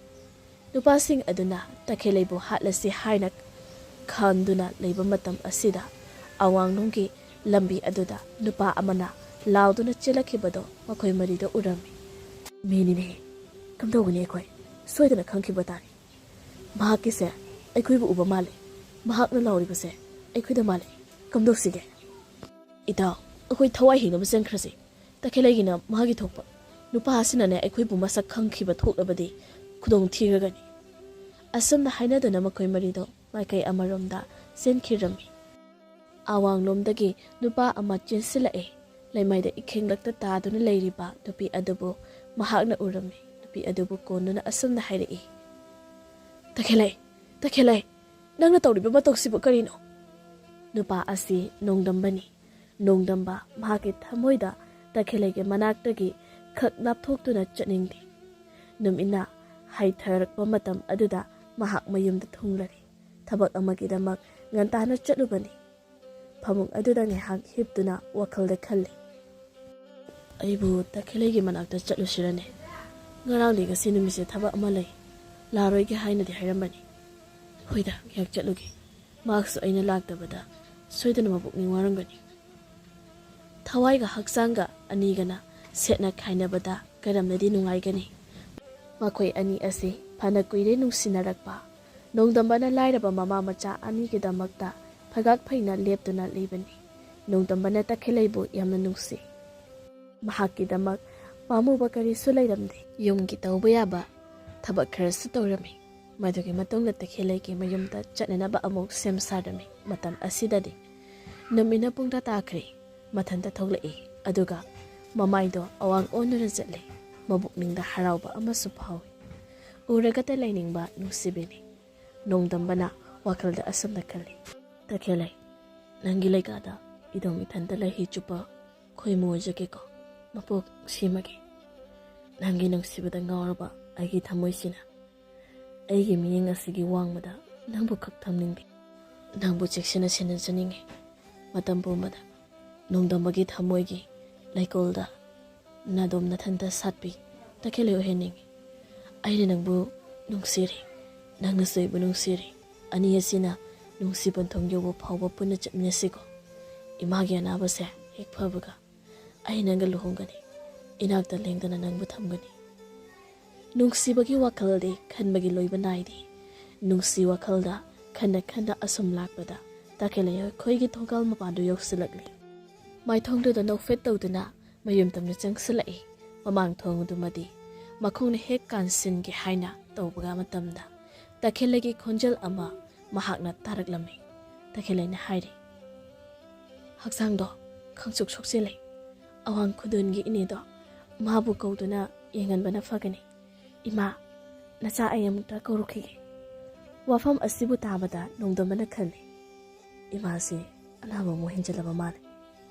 ꯅꯨꯄꯥꯁꯤꯡ ꯑꯗꯨꯅ ꯇꯈꯦꯂꯩꯕꯨ ꯍꯥꯠꯂꯁꯤ ꯍꯥꯏꯅ ꯈꯟꯗꯨꯅ ꯂꯩꯕ ꯃꯇꯝ ꯑꯁꯤꯗ, ꯑꯋꯥꯡꯂꯣꯝꯒꯤ ꯂꯝꯕꯤ ꯑꯗꯨꯗ ꯅꯨꯄꯥ ꯑꯃꯅ ꯂꯥꯎꯗꯨꯅ ꯆꯦꯜꯂꯛꯈꯤꯕꯗꯣ ꯃꯈꯣꯏ ꯃꯔꯤꯗ ꯎꯔꯝꯃꯤ꯫ "ꯃꯤꯅꯤꯅꯦ, ꯀꯝꯗꯧꯒꯅꯤ? ꯑꯩꯈꯣꯏ ꯁꯣꯏꯗꯅ ꯈꯪꯈꯤꯕ ꯇꯥꯔꯦ꯫ ꯃꯍꯥꯛꯀꯤꯁꯦ ꯑꯩꯈꯣꯏꯕꯨ ꯎꯕ ꯃꯥꯜꯂꯦ꯫ ꯃꯍꯥꯛꯅ ꯂꯥꯎꯔꯤꯕꯁꯦ ꯑꯩꯈꯣꯏꯗ ꯃꯥꯜꯂꯦ꯫ ꯀꯝꯗꯧꯁꯤꯒꯦ?" "ꯏꯇꯥꯎ, ꯑꯩꯈꯣꯏ ꯊꯋꯥꯏ ꯍꯤꯡꯅꯕ ꯆꯦꯟꯈ꯭ꯔꯁꯤ꯫ ꯇꯈꯦꯂꯩꯒꯤꯅ ꯃꯥꯒꯤ ꯊꯣꯛꯄ, ꯅꯨꯄꯥ ꯑꯁꯤꯅꯅꯦ ꯑꯩꯈꯣꯏꯕꯨ ꯃꯁꯛ ꯈꯪꯈꯤꯕ ꯊꯣꯛꯂꯕꯗꯤ ꯈꯨꯗꯣꯡ ꯊꯤꯔꯒꯅꯤ꯫" ꯑꯁꯨꯝꯅ ꯍꯥꯏꯅꯗꯨꯅ ꯃꯈꯣꯏ ꯃꯔꯤꯗꯣ ꯃꯥꯏꯀꯩ ꯑꯃꯔꯣꯝꯗ ꯆꯦꯟꯈꯤꯔꯝꯃꯤ꯫ ꯑꯋꯥꯡꯂꯣꯝꯗꯒꯤ ꯅꯨꯄꯥ ꯑꯃ ꯆꯦꯟꯁꯤꯜꯂꯛꯑꯦ꯫ ꯂꯩꯃꯥꯏꯗ ꯏꯈꯦꯡꯂꯛꯇ ꯇꯥꯗꯨꯅ ꯂꯩꯔꯤꯕ ꯅꯨꯄꯤ ꯑꯗꯨꯕꯨ ꯃꯍꯥꯛꯅ ꯎꯔꯝꯃꯤ꯫ ꯅꯨꯄꯤ ꯑꯗꯨꯕꯨ ꯀꯣꯟꯗꯨꯅ ꯑꯁꯨꯝꯅ ꯍꯥꯏꯔꯛꯏ, "ꯇꯈꯦꯂꯩ, ꯇꯈꯦꯂꯩ, ꯅꯪꯅ ꯇꯧꯔꯤꯕ ꯃꯇꯧꯁꯤꯕꯨ ꯀꯔꯤꯅꯣ?" ꯅꯨꯄꯥ ꯑꯁꯤ ꯅꯣꯡꯗꯝꯕꯅꯤ꯫ ꯅꯣꯡꯗꯝꯕ ꯃꯍꯥꯛꯀꯤ ꯊꯃꯣꯏꯗ ꯇꯈꯦꯂꯩꯒꯤ ꯃꯅꯥꯛꯇꯒꯤ ꯈꯛ ꯂꯥꯞꯊꯣꯛꯇꯨꯅ ꯆꯠꯅꯤꯡꯗꯦ꯫ ꯅꯨꯃꯤꯠꯅ ꯍꯥꯏꯊꯔꯛꯄ ꯃꯇꯝ ꯑꯗꯨꯗ ꯃꯍꯥꯛ ꯃꯌꯨꯝꯗ ꯊꯨꯡꯂꯔꯦ꯫ ꯊꯕꯛ ꯑꯃꯒꯤꯗꯃꯛ ꯉꯟꯇꯥꯅ ꯆꯠꯂꯨꯕꯅꯤ꯫ ꯐꯃꯨꯡ ꯑꯗꯨꯗ ꯉꯥꯏꯍꯥꯛ ꯍꯤꯞꯇꯨꯅ ꯋꯥꯈꯜꯗ ꯈꯜꯂꯤ꯫ "ꯑꯩꯕꯨ ꯇꯈꯦꯂꯩꯒꯤ ꯃꯅꯥꯛꯇ ꯆꯠꯂꯨꯁꯤꯔꯅꯦ? ꯉꯔꯥꯡꯗꯤ ꯉꯁꯤ ꯅꯨꯃꯤꯠꯁꯦ ꯊꯕꯛ ꯑꯃ ꯂꯩ, ꯂꯥꯛꯔꯣꯏꯒꯦ ꯍꯥꯏꯅꯗꯤ ꯍꯥꯏꯔꯝꯕꯅꯤ꯫ ꯍꯣꯏꯗ, ꯉꯥꯏꯍꯥꯛ ꯆꯠꯂꯨꯒꯦ꯫ ꯃꯍꯥꯛꯁꯨ ꯑꯩꯅ ꯂꯥꯛꯇꯕꯗ ꯁꯣꯏꯗꯅ ꯃꯄꯨꯛꯅꯤꯡ ꯋꯥꯔꯝꯒꯅꯤ꯫" ꯊꯋꯥꯏꯒ ꯍꯛꯆꯥꯡꯒ ꯑꯅꯤꯒꯅ ꯁꯦꯠꯅ ꯈꯥꯏꯅꯕꯗ ꯀꯔꯝꯅꯗꯤ ꯅꯨꯡꯉꯥꯏꯒꯅꯤ? ꯃꯈꯣꯏ ꯑꯅꯤ ꯑꯁꯤ ꯐꯅ ꯀꯨꯏꯔꯦ ꯅꯨꯡꯁꯤꯅꯔꯛꯄ꯫ ꯅꯣꯡꯗꯝꯕꯅ ꯂꯥꯏꯔꯕ ꯃꯃꯥ ꯃꯆꯥ ꯑꯅꯤꯒꯤꯗꯃꯛꯇ ꯐꯒꯥꯛ ꯐꯩꯅ ꯂꯦꯞꯇꯨꯅ ꯂꯩꯕꯅꯤ꯫ ꯅꯣꯡꯗꯝꯕꯅ ꯇꯈꯦꯂꯩꯕꯨ ꯌꯥꯝꯅ ꯅꯨꯡꯁꯤ꯫ ꯃꯍꯥꯛꯀꯤꯗꯃꯛ ꯄꯥꯝꯃꯨꯕ ꯀꯔꯤꯁꯨ ꯂꯩꯔꯝꯗꯦ꯫ ꯌꯨꯝꯒꯤ ꯇꯧꯕ ꯌꯥꯕ ꯊꯕꯛ ꯈꯔꯁꯨ ꯇꯧꯔꯝꯃꯤ꯫ ꯃꯗꯨꯒꯤ ꯃꯇꯨꯡꯗ ꯇꯈꯦꯂꯩꯒꯤ ꯃꯌꯨꯝꯗ ꯆꯠꯅꯅꯕ ꯑꯃꯨꯛ ꯁꯦꯝ ꯁꯥꯔꯝꯃꯤ꯫ ꯃꯇꯝ ꯑꯁꯤꯗꯗꯤ ꯅꯨꯃꯤꯠꯅ ꯄꯨꯡ ꯇꯔꯥ ꯇꯥꯈ꯭ꯔꯦ꯫ ꯃꯊꯟꯇ ꯊꯣꯛꯂꯛꯏ꯫ ꯑꯗꯨꯒ ꯃꯃꯥꯏꯗꯣ ꯑꯋꯥꯡ ꯑꯣꯟꯗꯨꯅ ꯆꯠꯂꯤ꯫ ꯃꯕꯨꯛꯅꯤꯡꯗ ꯍꯔꯥꯎꯕ ꯑꯃꯁꯨ ꯐꯥꯎꯏ꯫ ꯎꯔꯒꯇ ꯂꯩꯅꯤꯡꯕ ꯅꯨꯡꯁꯤꯕꯤꯅꯤ꯫ ꯅꯣꯡꯗꯝꯕꯅ ꯋꯥꯈꯜꯗ ꯑꯁꯨꯝꯅ ꯈꯜꯂꯤ, "ꯇꯈꯦꯜꯂꯩ, ꯅꯪꯒꯤ ꯂꯩꯀꯥꯗ ꯏꯗꯣꯝ ꯏꯊꯟꯇ ꯂꯩꯍꯤ ꯆꯨꯞꯄ ꯈꯣꯏꯃꯨ ꯑꯣꯏꯖꯒꯦꯀꯣ, ꯃꯄꯣꯛ ꯁꯤꯃꯒꯤ꯫ ꯅꯪꯒꯤ ꯅꯨꯡꯁꯤꯕꯗ ꯉꯥꯎꯔꯕ ꯑꯩꯒꯤ ꯊꯃꯣꯏꯁꯤꯅ ꯑꯩꯒꯤ ꯃꯤꯠꯌꯦꯡ ꯑꯁꯤꯒꯤ ꯋꯥꯡꯃꯗ ꯅꯪꯕꯨ ꯈꯛ ꯊꯝꯅꯤꯡꯗꯦ꯫ ꯅꯪꯕꯨ ꯆꯦꯛꯁꯤꯟꯅ ꯁꯦꯟꯅꯖꯅꯤꯡꯉꯤ꯫ ꯃꯇꯝ ꯄꯨꯝꯕꯗ ꯅꯣꯡꯗꯝꯕꯒꯤ ꯊꯃꯣꯏꯒꯤ ꯂꯩꯀꯣꯜꯗ ꯅꯥꯗꯣꯝ ꯅꯊꯟꯇ ꯁꯥꯠꯄꯤ ꯇꯈꯦꯜꯂꯩ ꯑꯣꯏꯍꯟꯅꯤꯡꯏ꯫ ꯑꯩꯅ ꯅꯪꯕꯨ ꯅꯨꯡꯁꯤꯔꯤ, ꯅꯪꯅꯁꯨ ꯑꯩꯕꯨ ꯅꯨꯡꯁꯤꯔꯤ꯫ ꯑꯅꯤ ꯑꯁꯤꯅ ꯅꯨꯡꯁꯤ ꯄꯟꯊꯨꯡ ꯌꯧꯕ ꯐꯥꯎꯕ ꯄꯨꯟꯅ ꯆꯠꯃꯤꯟꯅꯁꯤꯀꯣ꯫ ꯏꯃꯥꯒꯤ ꯑꯅꯥꯕꯁꯦ ꯍꯦꯛ ꯐꯕꯒ ꯑꯩ ꯅꯪꯒ ꯂꯨꯍꯣꯡꯒꯅꯤ, ꯏꯅꯥꯛꯇ ꯂꯦꯡꯗꯅ ꯅꯪꯕꯨ ꯊꯝꯒꯅꯤ꯫ ꯅꯨꯡꯁꯤꯕꯒꯤ ꯋꯥꯈꯜꯗꯤ ꯈꯟꯕꯒꯤ ꯂꯣꯏꯕ ꯅꯥꯏꯗꯦ꯫ ꯅꯨꯡꯁꯤ ꯋꯥꯈꯜꯗ ꯈꯟꯅ ꯈꯟꯅ ꯑꯁꯨꯝ ꯂꯥꯛꯄꯗ ꯇꯈꯦꯜꯂꯩ ꯑꯩꯈꯣꯏꯒꯤ ꯊꯣꯡꯒꯥꯜ ꯃꯄꯥꯟꯗꯨ ꯌꯧꯁꯤꯜꯂꯛꯂꯤ꯫ ꯃꯥꯏꯊꯣꯡꯗꯨꯗ ꯅꯣꯛꯐꯦꯠ ꯇꯧꯗꯨꯅ ꯃꯌꯨꯝ ꯇꯝꯅ ꯆꯪꯁꯤꯜꯂꯛꯏ꯫ ꯃꯃꯥꯡ ꯊꯣꯡꯗꯨꯃꯗꯤ ꯃꯈꯣꯡꯅ ꯍꯦꯛ ꯀꯥꯟꯁꯤꯟꯒꯦ ꯍꯥꯏꯅ ꯇꯧꯕꯒ ꯃꯇꯝꯗ ꯇꯈꯦꯜꯂꯩꯒꯤ ꯈꯣꯟꯖꯦꯜ ꯑꯃ ꯃꯍꯥꯛꯅ ꯇꯥꯔꯛꯂꯝꯃꯤ꯫ ꯇꯈꯦꯜꯂꯩꯅ ꯍꯥꯏꯔꯤ, "ꯍꯛꯆꯥꯡꯗꯣ ꯈꯪꯁꯨꯛ ꯁꯣꯛꯆꯤꯜꯂꯦ꯫ ꯑꯋꯥꯡ ꯈꯨꯗꯣꯟꯒꯤ ꯏꯅꯦꯗꯣ ꯃꯥꯕꯨ ꯀꯧꯗꯨꯅ ꯌꯦꯡꯍꯟꯕꯅ ꯐꯒꯅꯤ꯫ ꯏꯃꯥ, ꯅꯆꯥ ꯑꯩ ꯑꯃꯨꯛꯇ ꯀꯧꯔꯨꯈꯤꯒꯦ꯫" ꯋꯥꯐꯝ ꯑꯁꯤꯕꯨ ꯇꯥꯕꯗ ꯅꯣꯡꯗꯝꯕꯅ ꯈꯜꯂꯤ, "ꯏꯃꯥꯁꯤ ꯑꯅꯥꯕ ꯑꯃꯨꯛ ꯍꯦꯟꯖꯤꯜꯂꯕ ꯃꯥꯜꯂꯦ꯫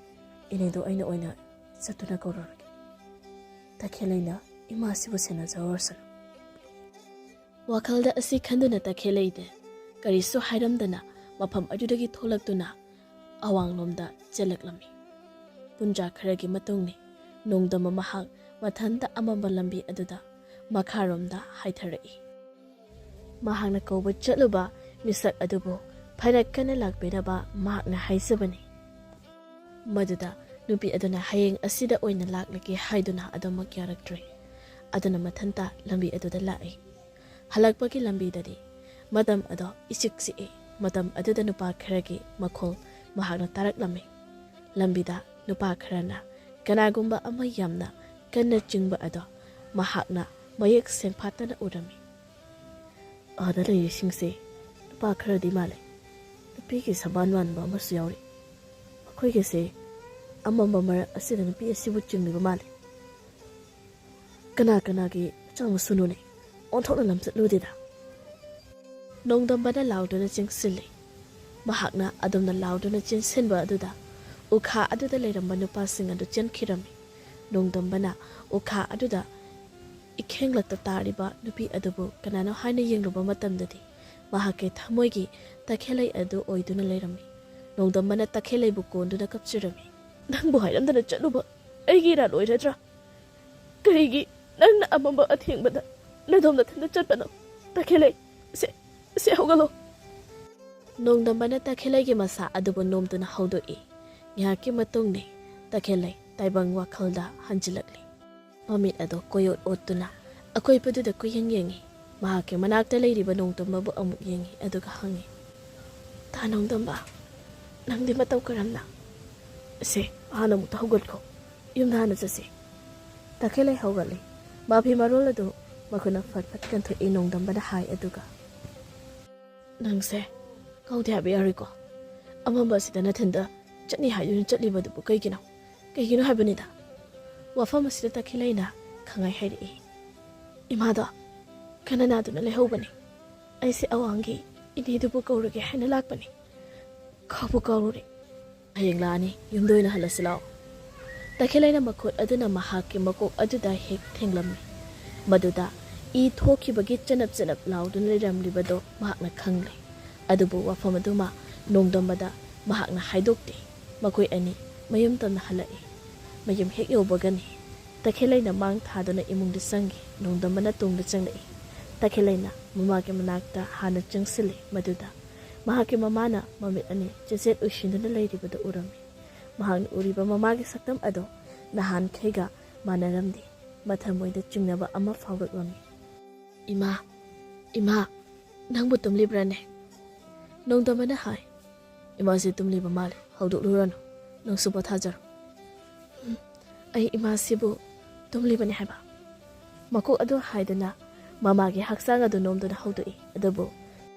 ꯏꯅꯦꯗꯣ ꯑꯩꯅ ꯑꯣꯏꯅ ꯆꯠꯇꯨꯅ ꯀꯧꯔꯨꯔꯒꯦ꯫ ꯇꯈꯦꯜꯂꯩꯅ ꯏꯃꯥꯁꯤꯕꯨ ꯁꯦꯟꯅꯖꯍꯧꯔꯁꯅꯨ꯫" ꯋꯥꯈꯜꯗ ꯑꯁꯤ ꯈꯟꯗꯨꯅ ꯇꯈꯦꯜꯂꯩꯗꯤ ꯀꯔꯤꯁꯨ ꯍꯥꯏꯔꯝꯗꯅ ꯃꯐꯝ ꯑꯗꯨꯗꯒꯤ ꯊꯣꯛꯂꯛꯇꯨꯅ ꯑꯋꯥꯡꯂꯣꯝꯗ ꯆꯦꯜꯂꯛꯂꯝꯃꯤ꯫ ꯄꯨꯡꯖꯥ ꯈꯔꯒꯤ ꯃꯇꯨꯡꯅꯤ ꯅꯣꯡꯗꯝꯕ ꯃꯍꯥꯛ ꯃꯊꯟꯇ ꯑꯃꯝꯕ ꯂꯝꯕꯤ ꯑꯗꯨꯗ ꯃꯈꯥꯔꯣꯝꯗ ꯍꯥꯏꯊꯔꯛꯏ꯫ ꯃꯍꯥꯛꯅ ꯀꯧꯕ ꯆꯠꯂꯨꯕ ꯃꯤꯁꯛ ꯑꯗꯨꯕꯨ ꯐꯅ ꯀꯟꯅ ꯂꯥꯛꯄꯤꯅꯕ ꯃꯍꯥꯛꯅ ꯍꯥꯏꯖꯕꯅꯤ꯫ ꯃꯗꯨꯗ ꯅꯨꯄꯤ ꯑꯗꯨꯅ ꯍꯌꯦꯡ ꯑꯁꯤꯗ ꯑꯣꯏꯅ ꯂꯥꯛꯂꯒꯦ ꯍꯥꯏꯗꯨꯅ ꯑꯗꯨꯃꯛ ꯌꯥꯔꯛꯇ꯭ꯔꯦ꯫ ꯑꯗꯨꯅ ꯃꯊꯟꯇ ꯂꯝꯕꯤ ꯑꯗꯨꯗ ꯂꯥꯛꯏ꯫ ꯍꯜꯂꯛꯄꯒꯤ ꯂꯝꯕꯤꯗꯗꯤ ꯃꯇꯝ ꯑꯗꯣ ꯏꯆꯤꯛ ꯆꯤꯛꯏ꯫ ꯃꯇꯝ ꯑꯗꯨꯗ ꯅꯨꯄꯥ ꯈꯔꯒꯤ ꯃꯈꯣꯜ ꯃꯍꯥꯛꯅ ꯇꯥꯔꯛꯂꯝꯃꯤ꯫ ꯂꯝꯕꯤꯗ ꯅꯨꯄꯥ ꯈꯔꯅ ꯀꯅꯥꯒꯨꯝꯕ ꯑꯃ ꯌꯥꯝꯅ ꯀꯟꯅ ꯆꯤꯡꯕ ꯑꯗꯣ ꯃꯍꯥꯛꯅ ꯃꯌꯦꯛ ꯁꯦꯡꯐꯥꯠꯇꯅ ꯎꯔꯝꯃꯤ꯫ ꯑꯥꯗ ꯂꯩꯔꯤꯁꯤꯡꯁꯦ ꯅꯨꯄꯥ ꯈꯔꯗꯤ ꯃꯥꯜꯂꯦ꯫ ꯅꯨꯄꯤꯒꯤ ꯁꯕꯥꯟ ꯃꯥꯟꯕ ꯑꯃꯁꯨ ꯌꯥꯎꯔꯤ꯫ ꯃꯈꯣꯏꯒꯤꯁꯦ ꯑꯃꯝꯕ ꯃꯔꯛ ꯑꯁꯤꯗ ꯅꯨꯄꯤ ꯑꯁꯤꯕꯨ ꯆꯤꯡꯂꯤꯕ ꯃꯥꯜꯂꯦ꯫ ꯀꯅꯥ ꯀꯅꯥꯒꯤ ꯃꯆꯥ ꯃꯁꯨꯅꯣꯅꯦ? ꯑꯣꯟꯊꯣꯛꯅ ꯂꯝꯆꯠꯂꯨꯗꯦꯗ꯫ ꯅꯣꯡꯗꯝꯕꯅ ꯂꯥꯎꯗꯨꯅ ꯆꯦꯟꯁꯤꯜꯂꯤ꯫ ꯃꯍꯥꯛꯅ ꯑꯗꯨꯝꯅ ꯂꯥꯎꯗꯨꯅ ꯆꯦꯟꯁꯤꯟꯕ ꯑꯗꯨꯗ ꯎꯈꯥ ꯑꯗꯨꯗ ꯂꯩꯔꯝꯕ ꯅꯨꯄꯥꯁꯤꯡ ꯑꯗꯨ ꯆꯦꯟꯈꯤꯔꯝꯃꯤ꯫ ꯅꯣꯡꯗꯝꯕꯅ ꯎꯈꯥ ꯑꯗꯨꯗ ꯏꯈꯦꯡꯂꯛꯇ ꯇꯥꯔꯤꯕ ꯅꯨꯄꯤ ꯑꯗꯨꯕꯨ ꯀꯅꯥꯅꯣ ꯍꯥꯏꯅ ꯌꯦꯡꯂꯨꯕ ꯃꯇꯝꯗꯗꯤ ꯃꯍꯥꯛꯀꯤ ꯊꯃꯣꯏꯒꯤ ꯇꯈꯦꯜꯂꯩ ꯑꯗꯨ ꯑꯣꯏꯗꯨꯅ ꯂꯩꯔꯝꯃꯤ꯫ ꯅꯣꯡꯗꯝꯕꯅ ꯇꯈꯦꯜꯂꯩꯕꯨ ꯀꯣꯟꯗꯨꯅ ꯀꯞꯆꯔꯝꯃꯤ꯫ "ꯅꯪꯕꯨ ꯍꯥꯏꯔꯝꯗꯅ ꯆꯠꯂꯨꯕ ꯑꯩꯒꯤ ꯏꯔꯥꯜ ꯑꯣꯏꯔꯗ꯭ꯔꯥ? ꯀꯔꯤꯒꯤ ꯅꯪꯅ ꯑꯃꯝꯕ ꯑꯊꯦꯡꯕꯗ ꯅꯗꯣꯝ ꯅꯊꯟꯗ ꯆꯠꯄꯅꯣ? ꯇꯈꯦꯜꯂꯩ, ꯁꯦ, ꯁꯦ ꯍꯧꯒꯠꯂꯣ꯫ ꯅꯣꯡꯗꯝꯕꯅ ꯇꯈꯦꯜꯂꯩꯒꯤ ꯃꯁꯥ ꯑꯗꯨꯕꯨ ꯅꯣꯝꯗꯨꯅ ꯍꯧꯗꯣꯛꯏ꯫ ꯉꯥꯏꯍꯥꯛꯀꯤ ꯃꯇꯨꯡꯗ ꯇꯈꯦꯜꯂꯩ ꯇꯥꯏꯕꯪ ꯋꯥꯈꯜꯗ ꯍꯟꯖꯤꯜꯂꯛꯂꯤ꯫ ꯃꯃꯤꯠ ꯑꯗꯣ ꯀꯣꯏꯑꯣꯠ ꯑꯣꯠꯇꯨꯅ ꯑꯀꯣꯏꯕꯗꯨꯗ ꯀꯨꯌꯦꯡ ꯌꯦꯡꯉꯤ꯫ ꯃꯍꯥꯛꯀꯤ ꯃꯅꯥꯛꯇ ꯂꯩꯔꯤꯕ ꯅꯣꯡꯗꯝꯕꯕꯨ ꯑꯃꯨꯛ ꯌꯦꯡꯉꯤ, ꯑꯗꯨꯒ ꯍꯪꯉꯤ, "ꯇꯥ ꯅꯣꯡꯗꯝꯕ, ꯅꯪꯗꯤ ꯃꯇꯧ ꯀꯔꯝꯅ? ꯁꯦ, ꯍꯥꯟꯅ ꯑꯃꯨꯛꯇ ꯍꯧꯒꯠꯈꯣ꯫ ꯌꯨꯝꯗ ꯍꯥꯟꯅ ꯆꯠꯁꯤ꯫" ꯇꯈꯦꯜꯂꯩ ꯍꯧꯒꯠꯂꯤ꯫ ꯃꯐꯤ ꯃꯔꯣꯜ ꯑꯗꯨ ꯃꯈꯨꯠꯅ ꯐꯠ ꯐꯠ ꯀꯟꯊꯣꯛꯏ꯫ ꯅꯣꯡꯗꯝꯕꯅ ꯍꯥꯏ, ꯑꯗꯨꯒ, "ꯅꯪꯁꯦ ꯀꯧꯗꯦ ꯍꯥꯏꯕ ꯌꯥꯔꯣꯏꯀꯣ? ꯑꯃꯝꯕ ꯑꯁꯤꯗ ꯅꯊꯟꯗ ꯆꯠꯅꯤ ꯍꯥꯏꯗꯨꯅ ꯆꯠꯂꯤꯕꯗꯨꯕꯨ ꯀꯩꯒꯤꯅꯣ? ꯀꯩꯒꯤꯅꯣ ꯍꯥꯏꯕꯅꯤꯗ?" ꯋꯥꯐꯝ ꯑꯁꯤꯗ ꯇꯈꯦꯜꯂꯩꯅ ꯈꯪꯍꯥꯏ ꯍꯥꯏꯔꯛꯏ, "ꯏꯃꯥꯗꯣ ꯀꯟꯅ ꯅꯥꯗꯨꯅ ꯂꯩꯍꯧꯕꯅꯤ꯫ ꯑꯩꯁꯦ ꯑꯋꯥꯡꯒꯤ ꯏꯅꯦꯗꯨꯕꯨ ꯀꯧꯔꯒꯦ ꯍꯥꯏꯅ ꯂꯥꯛꯄꯅꯤ꯫ ꯀꯥꯎꯕꯨ ꯀꯥꯎꯔꯨꯔꯦ꯫ ꯍꯌꯦꯡ ꯂꯥꯛꯑꯅꯤ, ꯌꯨꯝꯗ ꯑꯣꯏꯅ ꯍꯜꯂꯁꯤ ꯂꯥꯛꯑꯣ꯫" ꯇꯈꯦꯜꯂꯩꯅ ꯃꯈꯨꯠ ꯑꯗꯨꯅ ꯃꯍꯥꯛꯀꯤ ꯃꯀꯣꯛ ꯑꯗꯨꯗ ꯍꯦꯛ ꯊꯦꯡꯂꯝꯃꯤ꯫ ꯃꯗꯨꯗ ꯏ ꯊꯣꯛꯈꯤꯕꯒꯤ ꯆꯅꯞ ꯆꯅꯞ ꯂꯥꯎꯗꯨꯅ ꯂꯩꯔꯝꯂꯤꯕꯗꯣ ꯃꯍꯥꯛꯅ ꯈꯪꯂꯦ꯫ ꯑꯗꯨꯕꯨ ꯋꯥꯐꯝ ꯑꯗꯨꯃ ꯅꯣꯡꯗꯝꯕꯗ ꯃꯍꯥꯛꯅ ꯍꯥꯏꯗꯣꯛꯇꯦ꯫ ꯃꯈꯣꯏ ꯑꯅꯤ ꯃꯌꯨꯝ ꯇꯝꯅ ꯍꯜꯂꯛꯏ꯫ ꯃꯌꯨꯝ ꯍꯦꯛ ꯌꯧꯕꯒꯅꯤ ꯇꯈꯦꯜꯂꯩꯅ ꯃꯥꯡ ꯊꯥꯗꯨꯅ ꯏꯃꯨꯡꯗ ꯆꯪꯈꯤ꯫ ꯅꯣꯡꯗꯝꯕꯅ ꯇꯨꯡꯗ ꯆꯪꯂꯛꯏ꯫ ꯇꯈꯦꯜꯂꯩꯅ ꯃꯃꯥꯒꯤ ꯃꯅꯥꯛꯇ ꯍꯥꯟꯅ ꯆꯪꯁꯤꯜꯂꯤ꯫ ꯃꯗꯨꯗ ꯃꯍꯥꯛꯀꯤ ꯃꯃꯥꯅ ꯃꯃꯤꯠ ꯑꯅꯤ ꯆꯦꯆꯦꯠ ꯎꯏꯁꯤꯟꯗꯨꯅ ꯂꯩꯔꯤꯕꯗꯨ ꯎꯔꯝꯃꯤ꯫ ꯃꯍꯥꯛꯅ ꯎꯔꯤꯕ ꯃꯃꯥꯒꯤ ꯁꯛꯇꯝ ꯑꯗꯣ ꯅꯍꯥꯟꯈꯩꯒ ꯃꯥꯟꯅꯔꯝꯗꯦ꯫ ꯃꯊꯃꯣꯏꯗ ꯆꯤꯡꯅꯕ ꯑꯃ ꯐꯥꯎꯔꯛꯂꯝꯃꯤ꯫ "ꯏꯃꯥ, ꯏꯃꯥ, ꯅꯪꯕꯨ ꯇꯨꯝꯂꯤꯕ꯭ꯔꯥꯅꯦ?" ꯅꯣꯡꯗꯝꯕꯅ ꯍꯥꯏ꯫ "ꯏꯃꯥꯁꯤ ꯇꯨꯝꯂꯤꯕ ꯃꯥꯜꯂꯤ, ꯍꯧꯗꯣꯛꯂꯨꯔꯅꯨ, ꯅꯪꯁꯨ ꯄꯣꯊꯥꯖꯔꯣ꯫" "ꯎꯝ, ꯑꯩ ꯏꯃꯥꯁꯤꯕꯨ ꯇꯨꯝꯂꯤꯕꯅꯤ ꯍꯥꯏꯕ꯫" ꯃꯀꯣꯛ ꯑꯗꯨ ꯍꯥꯏꯗꯨꯅ ꯃꯃꯥꯒꯤ ꯍꯛꯆꯥꯡ ꯑꯗꯨ ꯅꯣꯝꯗꯨꯅ ꯍꯧꯗꯣꯛꯏ꯫ ꯑꯗꯨꯕꯨ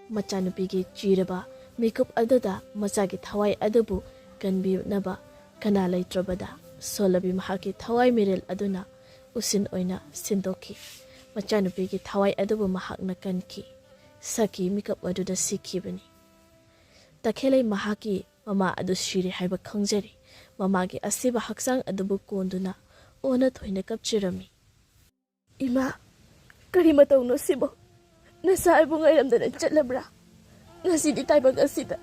ꯃꯆꯥꯅꯨꯄꯤꯒꯤ ꯆꯤꯔꯕ ꯃꯤꯀꯨꯞ ꯑꯗꯨꯗ ꯃꯆꯥꯒꯤ ꯊꯋꯥꯏ ꯑꯗꯨꯕꯨ ꯀꯟꯕꯤꯅꯕ ꯀꯅꯥ ꯂꯩꯇ꯭ꯔꯕꯗ ꯁꯣꯜꯂꯕꯤ ꯃꯍꯥꯛꯀꯤ ꯊꯋꯥꯏ ꯃꯤꯔꯦꯜ ꯑꯗꯨꯅ ꯎꯁꯤꯟ ꯑꯣꯏꯅ ꯁꯤꯟꯗꯣꯛꯈꯤ꯫ ꯃꯆꯥꯅꯨꯄꯤꯒꯤ ꯊꯋꯥꯏ ꯑꯗꯨꯕꯨ ꯃꯍꯥꯛꯅ ꯀꯟꯈꯤ꯫ ꯁꯛꯀꯤ ꯃꯤꯀꯞ ꯑꯗꯨꯗ ꯁꯤꯈꯤꯕꯅꯤ꯫ ꯇꯈꯦꯜꯂꯩ ꯃꯍꯥꯛꯀꯤ ꯃꯃꯥ ꯑꯗꯨ ꯁꯤꯔꯦ ꯍꯥꯏꯕ ꯈꯪꯖꯔꯦ꯫ ꯃꯃꯥꯒꯤ ꯑꯁꯤꯕ ꯍꯛꯆꯥꯡ ꯑꯗꯨꯕꯨ ꯀꯣꯟꯗꯨꯅ ꯑꯣꯟꯅ ꯊꯣꯏꯅ ꯀꯞꯆꯔꯝꯃꯤ꯫ "ꯏꯃꯥ, ꯀꯔꯤ ꯃꯇꯧꯅꯣ ꯁꯤꯕꯣ? ꯅꯆꯥ ꯑꯩꯕꯨ ꯉꯥꯏꯔꯝꯗꯅ ꯆꯠꯂꯕ꯭ꯔꯥ? ꯉꯁꯤꯗꯤ ꯇꯥꯏꯕꯪ ꯑꯁꯤꯗ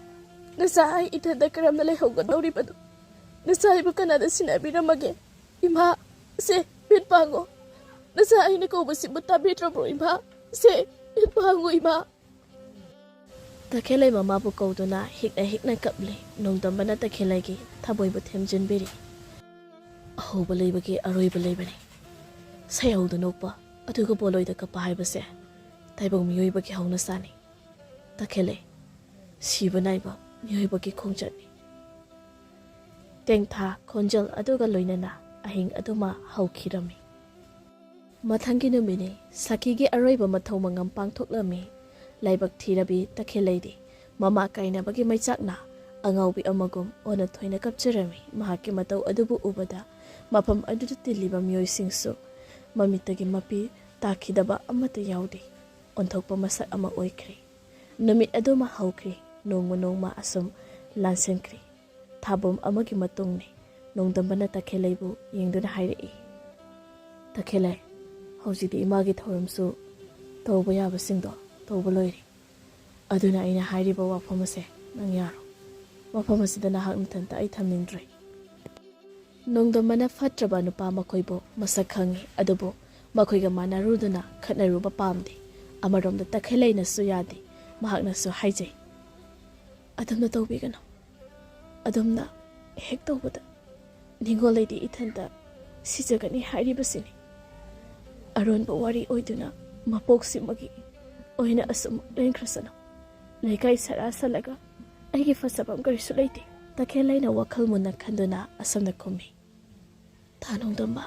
ꯅꯆꯥ ꯑꯩ ꯏꯊꯟꯗ ꯀꯔꯝꯅ ꯂꯩꯍꯧꯒꯗꯧꯔꯤꯕꯅꯣ? ꯅꯆꯥ ꯑꯩꯕꯨ ꯀꯅꯥꯗ ꯁꯤꯟꯅꯕꯤꯔꯝꯃꯒꯦ?" ꯏꯃꯥ, ꯁꯦ, ꯃꯤꯠ ꯄꯥꯡꯉꯣ꯫ ꯅꯆꯥ ꯑꯩꯅ ꯀꯧꯕꯁꯤꯕꯨ ꯇꯥꯕꯤꯗ꯭ꯔꯕ꯭ꯔꯣ, ꯏꯃꯥ? ꯁꯦ, ꯃꯤꯠ ꯄꯥꯡꯉꯣ, ꯏꯃꯥ꯫ ꯇꯈꯦꯜꯂꯩ ꯃꯃꯥꯕꯨ ꯀꯧꯗꯨꯅ ꯍꯤꯛꯅ ꯍꯤꯛꯅ ꯀꯞꯂꯤ꯫ ꯅꯣꯡꯗꯝꯕꯅ ꯇꯈꯦꯜꯂꯩꯒꯤ ꯊꯃꯣꯏꯕꯨ ꯊꯦꯝꯖꯤꯟꯕꯤꯔꯤ꯫ ꯑꯍꯧꯕ ꯂꯩꯕꯒꯤ ꯑꯔꯣꯏꯕ ꯂꯩꯕꯅꯤ꯫ ꯁꯩꯍꯧꯗ ꯅꯣꯛꯄ ꯑꯗꯨꯒ ꯄꯣꯂꯣꯏꯗ ꯀꯞꯄ ꯍꯥꯏꯕꯁꯦ ꯇꯥꯏꯕꯪ ꯃꯤꯑꯣꯏꯕꯒꯤ ꯍꯧꯅꯁꯥꯅꯤ꯫ ꯇꯈꯦꯜꯂꯩ, ꯁꯤꯕ ꯅꯥꯏꯕ ꯃꯤꯑꯣꯏꯕꯒꯤ ꯈꯣꯡꯆꯠꯅꯤ꯫ ꯇꯦꯡꯊꯥ ꯈꯣꯟꯖꯦꯜ ꯑꯗꯨꯒ ꯂꯣꯏꯅꯅ ꯑꯍꯤꯡ ꯑꯗꯨꯃ ꯍꯧꯈꯤꯔꯝꯃꯤ꯫ ꯃꯊꯪꯒꯤ ꯅꯨꯃꯤꯠꯅꯤ꯫ ꯁꯈꯤꯒꯤ ꯑꯔꯣꯏꯕ ꯃꯊꯧ ꯃꯉꯝ ꯄꯥꯡꯊꯣꯛꯂꯝꯃꯤ꯫ ꯂꯥꯏꯕꯛ ꯊꯤꯔꯕꯤ ꯇꯈꯦꯜꯂꯩꯗꯤ ꯃꯃꯥ ꯀꯥꯏꯅꯕꯒꯤ ꯃꯩꯆꯥꯛꯅ ꯑꯉꯥꯎꯕꯤ ꯑꯃꯒꯨꯝ ꯑꯣꯟꯅ ꯊꯣꯏꯅ ꯀꯞꯆꯔꯝꯃꯤ꯫ ꯃꯍꯥꯛꯀꯤ ꯃꯇꯧ ꯑꯗꯨꯕꯨ ꯎꯕꯗ ꯃꯐꯝ ꯑꯗꯨꯗ ꯇꯤꯜꯂꯤꯕ ꯃꯤꯑꯣꯏꯁꯤꯡꯁꯨ ꯃꯃꯤꯠꯇꯒꯤ ꯃꯄꯤ ꯇꯥꯈꯤꯗꯕ ꯑꯃꯠꯇ ꯌꯥꯎꯗꯦ꯫ ꯑꯣꯟꯊꯣꯛꯄ ꯃꯁꯛ ꯑꯃ ꯑꯣꯏꯈ꯭ꯔꯦ꯫ ꯅꯨꯃꯤꯠ ꯑꯗꯨꯃ ꯍꯧꯈ꯭ꯔꯦ꯫ ꯅꯣꯡꯃ ꯅꯣꯡꯃ ꯑꯁꯨꯝ ꯂꯥꯟꯁꯤꯟꯈ꯭ꯔꯦ꯫ ꯊꯥꯕꯨꯝ ꯑꯃꯒꯤ ꯃꯇꯨꯡꯅꯤ꯫ ꯅꯣꯡꯗꯝꯕꯅ ꯇꯈꯦꯜꯂꯩꯕꯨ ꯌꯦꯡꯗꯨꯅ ꯍꯥꯏꯔꯛꯏ, "ꯇꯈꯦꯜꯂꯩ, ꯍꯧꯖꯤꯛꯇꯤ ꯏꯃꯥꯒꯤ ꯊꯧꯔꯝꯁꯨ ꯇꯧꯕ ꯌꯥꯕꯁꯤꯡꯗꯣ ꯇꯧꯕ ꯂꯣꯏꯔꯦ꯫ ꯑꯗꯨꯅ ꯑꯩꯅ ꯍꯥꯏꯔꯤꯕ ꯋꯥꯐꯝ ꯑꯁꯦ ꯅꯪ ꯌꯥꯔꯣ꯫ ꯃꯐꯝ ꯑꯁꯤꯗ ꯅꯍꯥꯛ ꯅꯊꯟꯇ ꯑꯩ ꯊꯝꯅꯤꯡꯗ꯭ꯔꯦ꯫" ꯅꯣꯡꯗꯝꯕꯅ ꯐꯠꯇ꯭ꯔꯕ ꯅꯨꯄꯥ ꯃꯈꯣꯏꯕꯨ ꯃꯁꯛ ꯈꯪꯏ, ꯑꯗꯨꯕꯨ ꯃꯈꯣꯏꯒ ꯃꯥꯟꯅꯔꯨꯗꯨꯅ ꯈꯠꯅꯔꯨꯕ ꯄꯥꯝꯗꯦ꯫ ꯑꯃꯔꯣꯝꯗ ꯇꯈꯦꯜꯂꯩꯅꯁꯨ ꯌꯥꯗꯦ꯫ ꯃꯍꯥꯛꯅꯁꯨ ꯍꯥꯏꯖꯩ, "ꯑꯗꯨꯝꯅ ꯇꯧꯕꯤꯒꯅꯨ꯫ ꯑꯗꯨꯝꯅ ꯍꯦꯛ ꯇꯧꯕꯗ ꯅꯤꯡꯉꯣꯜ ꯂꯩꯗꯤ ꯏꯊꯟꯇ ꯁꯤꯖꯒꯅꯤ ꯍꯥꯏꯔꯤꯕꯁꯤꯅꯤ꯫ ꯑꯔꯣꯟꯕ ꯋꯥꯔꯤ ꯑꯣꯏꯗꯨꯅ ꯃꯄꯣꯛꯁꯤꯃꯒꯤ ꯑꯣꯏꯅ ꯑꯁꯨꯝ ꯂꯦꯟꯈ꯭ꯔꯁꯅꯨ꯫ ꯂꯩꯀꯥꯏ ꯁꯔꯥ ꯁꯜꯂꯒ ꯑꯩꯒꯤ ꯐꯖꯐꯝ ꯀꯔꯤꯁꯨ ꯂꯩꯇꯦ꯫" ꯇꯈꯦꯜꯂꯩꯅ ꯋꯥꯈꯜ ꯃꯨꯟꯅ ꯈꯟꯗꯨꯅ ꯑꯁꯨꯝꯅ ꯈꯨꯝꯃꯤ, "ꯊꯥ ꯅꯣꯡꯗꯝꯕ,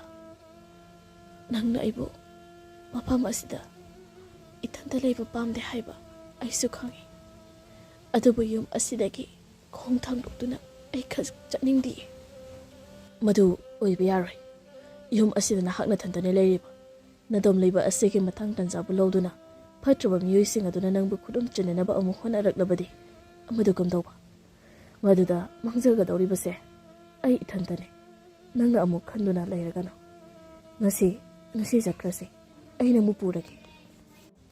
ꯅꯪꯅ ꯑꯩꯕꯨ ꯃꯐꯝ ꯑꯁꯤꯗ ꯏꯊꯟꯇ ꯂꯩꯕ ꯄꯥꯝꯗꯦ ꯍꯥꯏꯕ ꯑꯩꯁꯨ ꯈꯪꯏ꯫ ꯑꯗꯨꯕꯨ ꯌꯨꯝ ꯑꯁꯤꯗꯒꯤ ꯈꯣꯡ ꯊꯥꯡꯗꯣꯛꯇꯨꯅ ꯑꯩ ꯈꯖꯤꯛ ꯆꯠꯅꯤꯡꯗꯦ꯫" "ꯃꯗꯨ ꯑꯣꯏꯕ ꯌꯥꯔꯣꯏ꯫ ꯌꯨꯝ ꯑꯁꯤꯗ ꯅꯍꯥꯛ ꯅꯊꯟꯇꯅꯤ ꯂꯩꯔꯤꯕ꯫ ꯅꯗꯣꯝ ꯂꯩꯕ ꯑꯁꯤꯒꯤ ꯃꯇꯥꯡ ꯇꯟꯖꯥꯕꯨ ꯂꯧꯗꯨꯅ ꯐꯠꯇ꯭ꯔꯕ ꯃꯤꯑꯣꯏꯁꯤꯡ ꯑꯗꯨꯅ ꯅꯪꯕꯨ ꯈꯨꯗꯨꯝ ꯆꯟꯅꯅꯕ ꯑꯃꯨꯛ ꯍꯣꯠꯅꯔꯛꯂꯕꯗꯤ ꯃꯗꯨ ꯀꯝꯗꯧꯕ? ꯃꯗꯨꯗ ꯃꯥꯡꯖꯒꯗꯧꯔꯤꯕꯁꯦ ꯑꯩ ꯏꯊꯟꯇꯅꯤ꯫ ꯅꯪꯅ ꯑꯃꯨꯛ ꯈꯟꯗꯨꯅ ꯂꯩꯔꯒꯅꯨ꯫ ꯉꯁꯤ, ꯉꯁꯤ ꯆꯠꯈ꯭ꯔꯁꯤ꯫ ꯑꯩꯅ ꯑꯃꯨꯛ ꯄꯨꯔꯒꯦ꯫"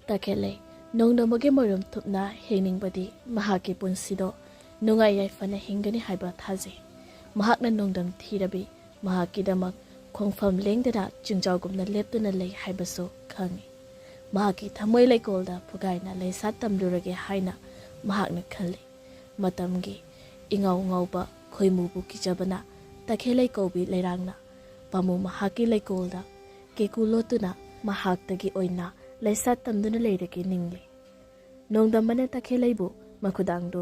ꯇꯈꯦꯜꯂꯩ ꯅꯣꯡꯗꯝꯕꯒꯤ ꯃꯣꯏꯔꯨꯝ ꯊꯨꯞꯅ ꯍꯤꯡꯅꯤꯡꯕꯗꯤ ꯃꯍꯥꯛꯀꯤ ꯄꯨꯟꯁꯤꯗꯣ ꯅꯨꯡꯉꯥꯏ ꯌꯥꯏꯐꯅ ꯍꯤꯡꯒꯅꯤ ꯍꯥꯏꯕ ꯊꯥꯖꯩ꯫ ꯃꯍꯥꯛꯅ ꯅꯣꯡꯗꯝ ꯊꯤꯔꯕꯤ ꯃꯍꯥꯛꯀꯤꯗꯃꯛ ꯈꯣꯡꯐꯝ ꯂꯦꯡꯗꯅ ꯆꯤꯡꯖꯥꯎꯒꯨꯝꯅ ꯂꯦꯞꯇꯨꯅ ꯂꯩ ꯍꯥꯏꯕꯁꯨ ꯈꯪꯏ꯫ ꯃꯍꯥꯛꯀꯤ ꯊꯃꯣꯏ ꯂꯩꯀꯣꯜꯗ ꯐꯨꯒꯥꯏꯅ ꯂꯩꯁꯥ ꯇꯝꯂꯨꯔꯒꯦ ꯍꯥꯏꯅ ꯃꯍꯥꯛꯅ ꯈꯜꯂꯤ꯫ ꯃꯇꯝꯒꯤ ꯏꯉꯥꯎ ꯉꯥꯎꯕ ꯈꯣꯏꯃꯨꯕꯨ ꯀꯤꯖꯕꯅ ꯇꯈꯦꯜꯂꯩ ꯀꯧꯕꯤ ꯂꯩꯔꯥꯡꯅ ꯄꯥꯃꯨ ꯃꯍꯥꯛꯀꯤ ꯂꯩꯀꯣꯜꯗ ꯀꯦꯀꯨ ꯂꯣꯠꯇꯨꯅ ꯃꯍꯥꯛꯇꯒꯤ ꯑꯣꯏꯅ ꯂꯩꯁꯥ ꯇꯝꯗꯨꯅ ꯂꯩꯔꯒꯦ ꯅꯤꯡꯂꯤ꯫ ꯅꯣꯡꯗꯝꯕꯅ ꯇꯈꯦꯜꯂꯩꯕꯨ ꯃꯈꯨꯗꯥꯡꯗꯨ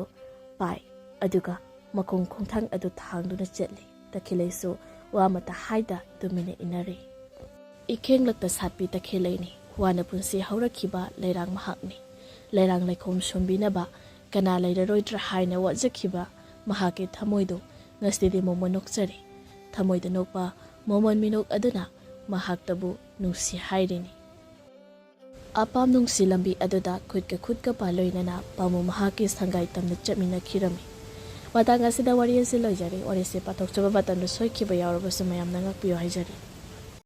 ꯄꯥꯏ, ꯑꯗꯨꯒ ꯃꯈꯣꯡ ꯈꯣꯡꯊꯥꯡ ꯑꯗꯨ ꯊꯥꯡꯗꯨꯅ ꯆꯠꯂꯤ꯫ ꯇꯈꯦꯜꯂꯩꯁꯨ ꯋꯥ ꯑꯃꯠꯇ ꯍꯥꯏꯗ ꯇꯨꯃꯤꯟꯅ ꯏꯟꯅꯔꯤ꯫ ꯏꯈꯦꯡꯂꯛꯇ ꯁꯥꯠꯄꯤ ꯇꯈꯦꯜꯂꯩꯅꯤ꯫ ꯋꯥꯅ ꯄꯨꯟꯁꯤ ꯍꯧꯔꯛꯈꯤꯕ ꯂꯩꯔꯥꯡ ꯃꯍꯥꯛꯅꯤ꯫ ꯂꯩꯔꯥꯡ ꯂꯩꯈꯣꯝ ꯁꯣꯝꯕꯤꯅꯕ ꯀꯅꯥ ꯂꯩꯔꯔꯣꯏꯗ꯭ꯔꯥ ꯍꯥꯏꯅ ꯋꯥꯖꯈꯤꯕ ꯃꯍꯥꯛꯀꯤ ꯊꯃꯣꯏꯗꯨ ꯉꯁꯤꯗꯤ ꯃꯣꯃꯣꯟ ꯅꯣꯛꯆꯔꯤ꯫ ꯊꯃꯣꯏꯗ ꯅꯣꯛꯄ ꯃꯣꯃꯣꯟ ꯃꯤꯅꯣꯛ ꯑꯗꯨꯅ ꯃꯍꯥꯛꯇꯕꯨ ꯅꯨꯡꯁꯤ ꯍꯥꯏꯔꯤꯅꯤ꯫ ꯑꯄꯥꯝ ꯅꯨꯡꯁꯤ ꯂꯝꯕꯤ ꯑꯗꯨꯗ ꯈꯨꯠꯀ ꯈꯨꯠꯀ ꯄꯥ ꯂꯣꯏꯅꯅ ꯄꯥꯃꯨ ꯃꯍꯥꯛꯀꯤ ꯁꯪꯒꯥꯏ ꯇꯝꯅ ꯆꯠꯃꯤꯟꯅꯈꯤꯔꯝꯃꯤ꯫ ꯃꯇꯥꯡ ꯑꯁꯤꯗ ꯋꯥꯔꯤ ꯑꯁꯤ ꯂꯣꯏꯖꯔꯦ꯫ ꯋꯥꯔꯤꯁꯤ ꯄꯥꯊꯣꯛꯆꯕ ꯃꯇꯝꯗ ꯁꯣꯏꯈꯤꯕ ꯌꯥꯎꯔꯕꯁꯨ ꯃꯌꯥꯝꯅ ꯉꯥꯛꯄꯤꯌꯨ ꯍꯥꯏꯖꯔꯤ꯫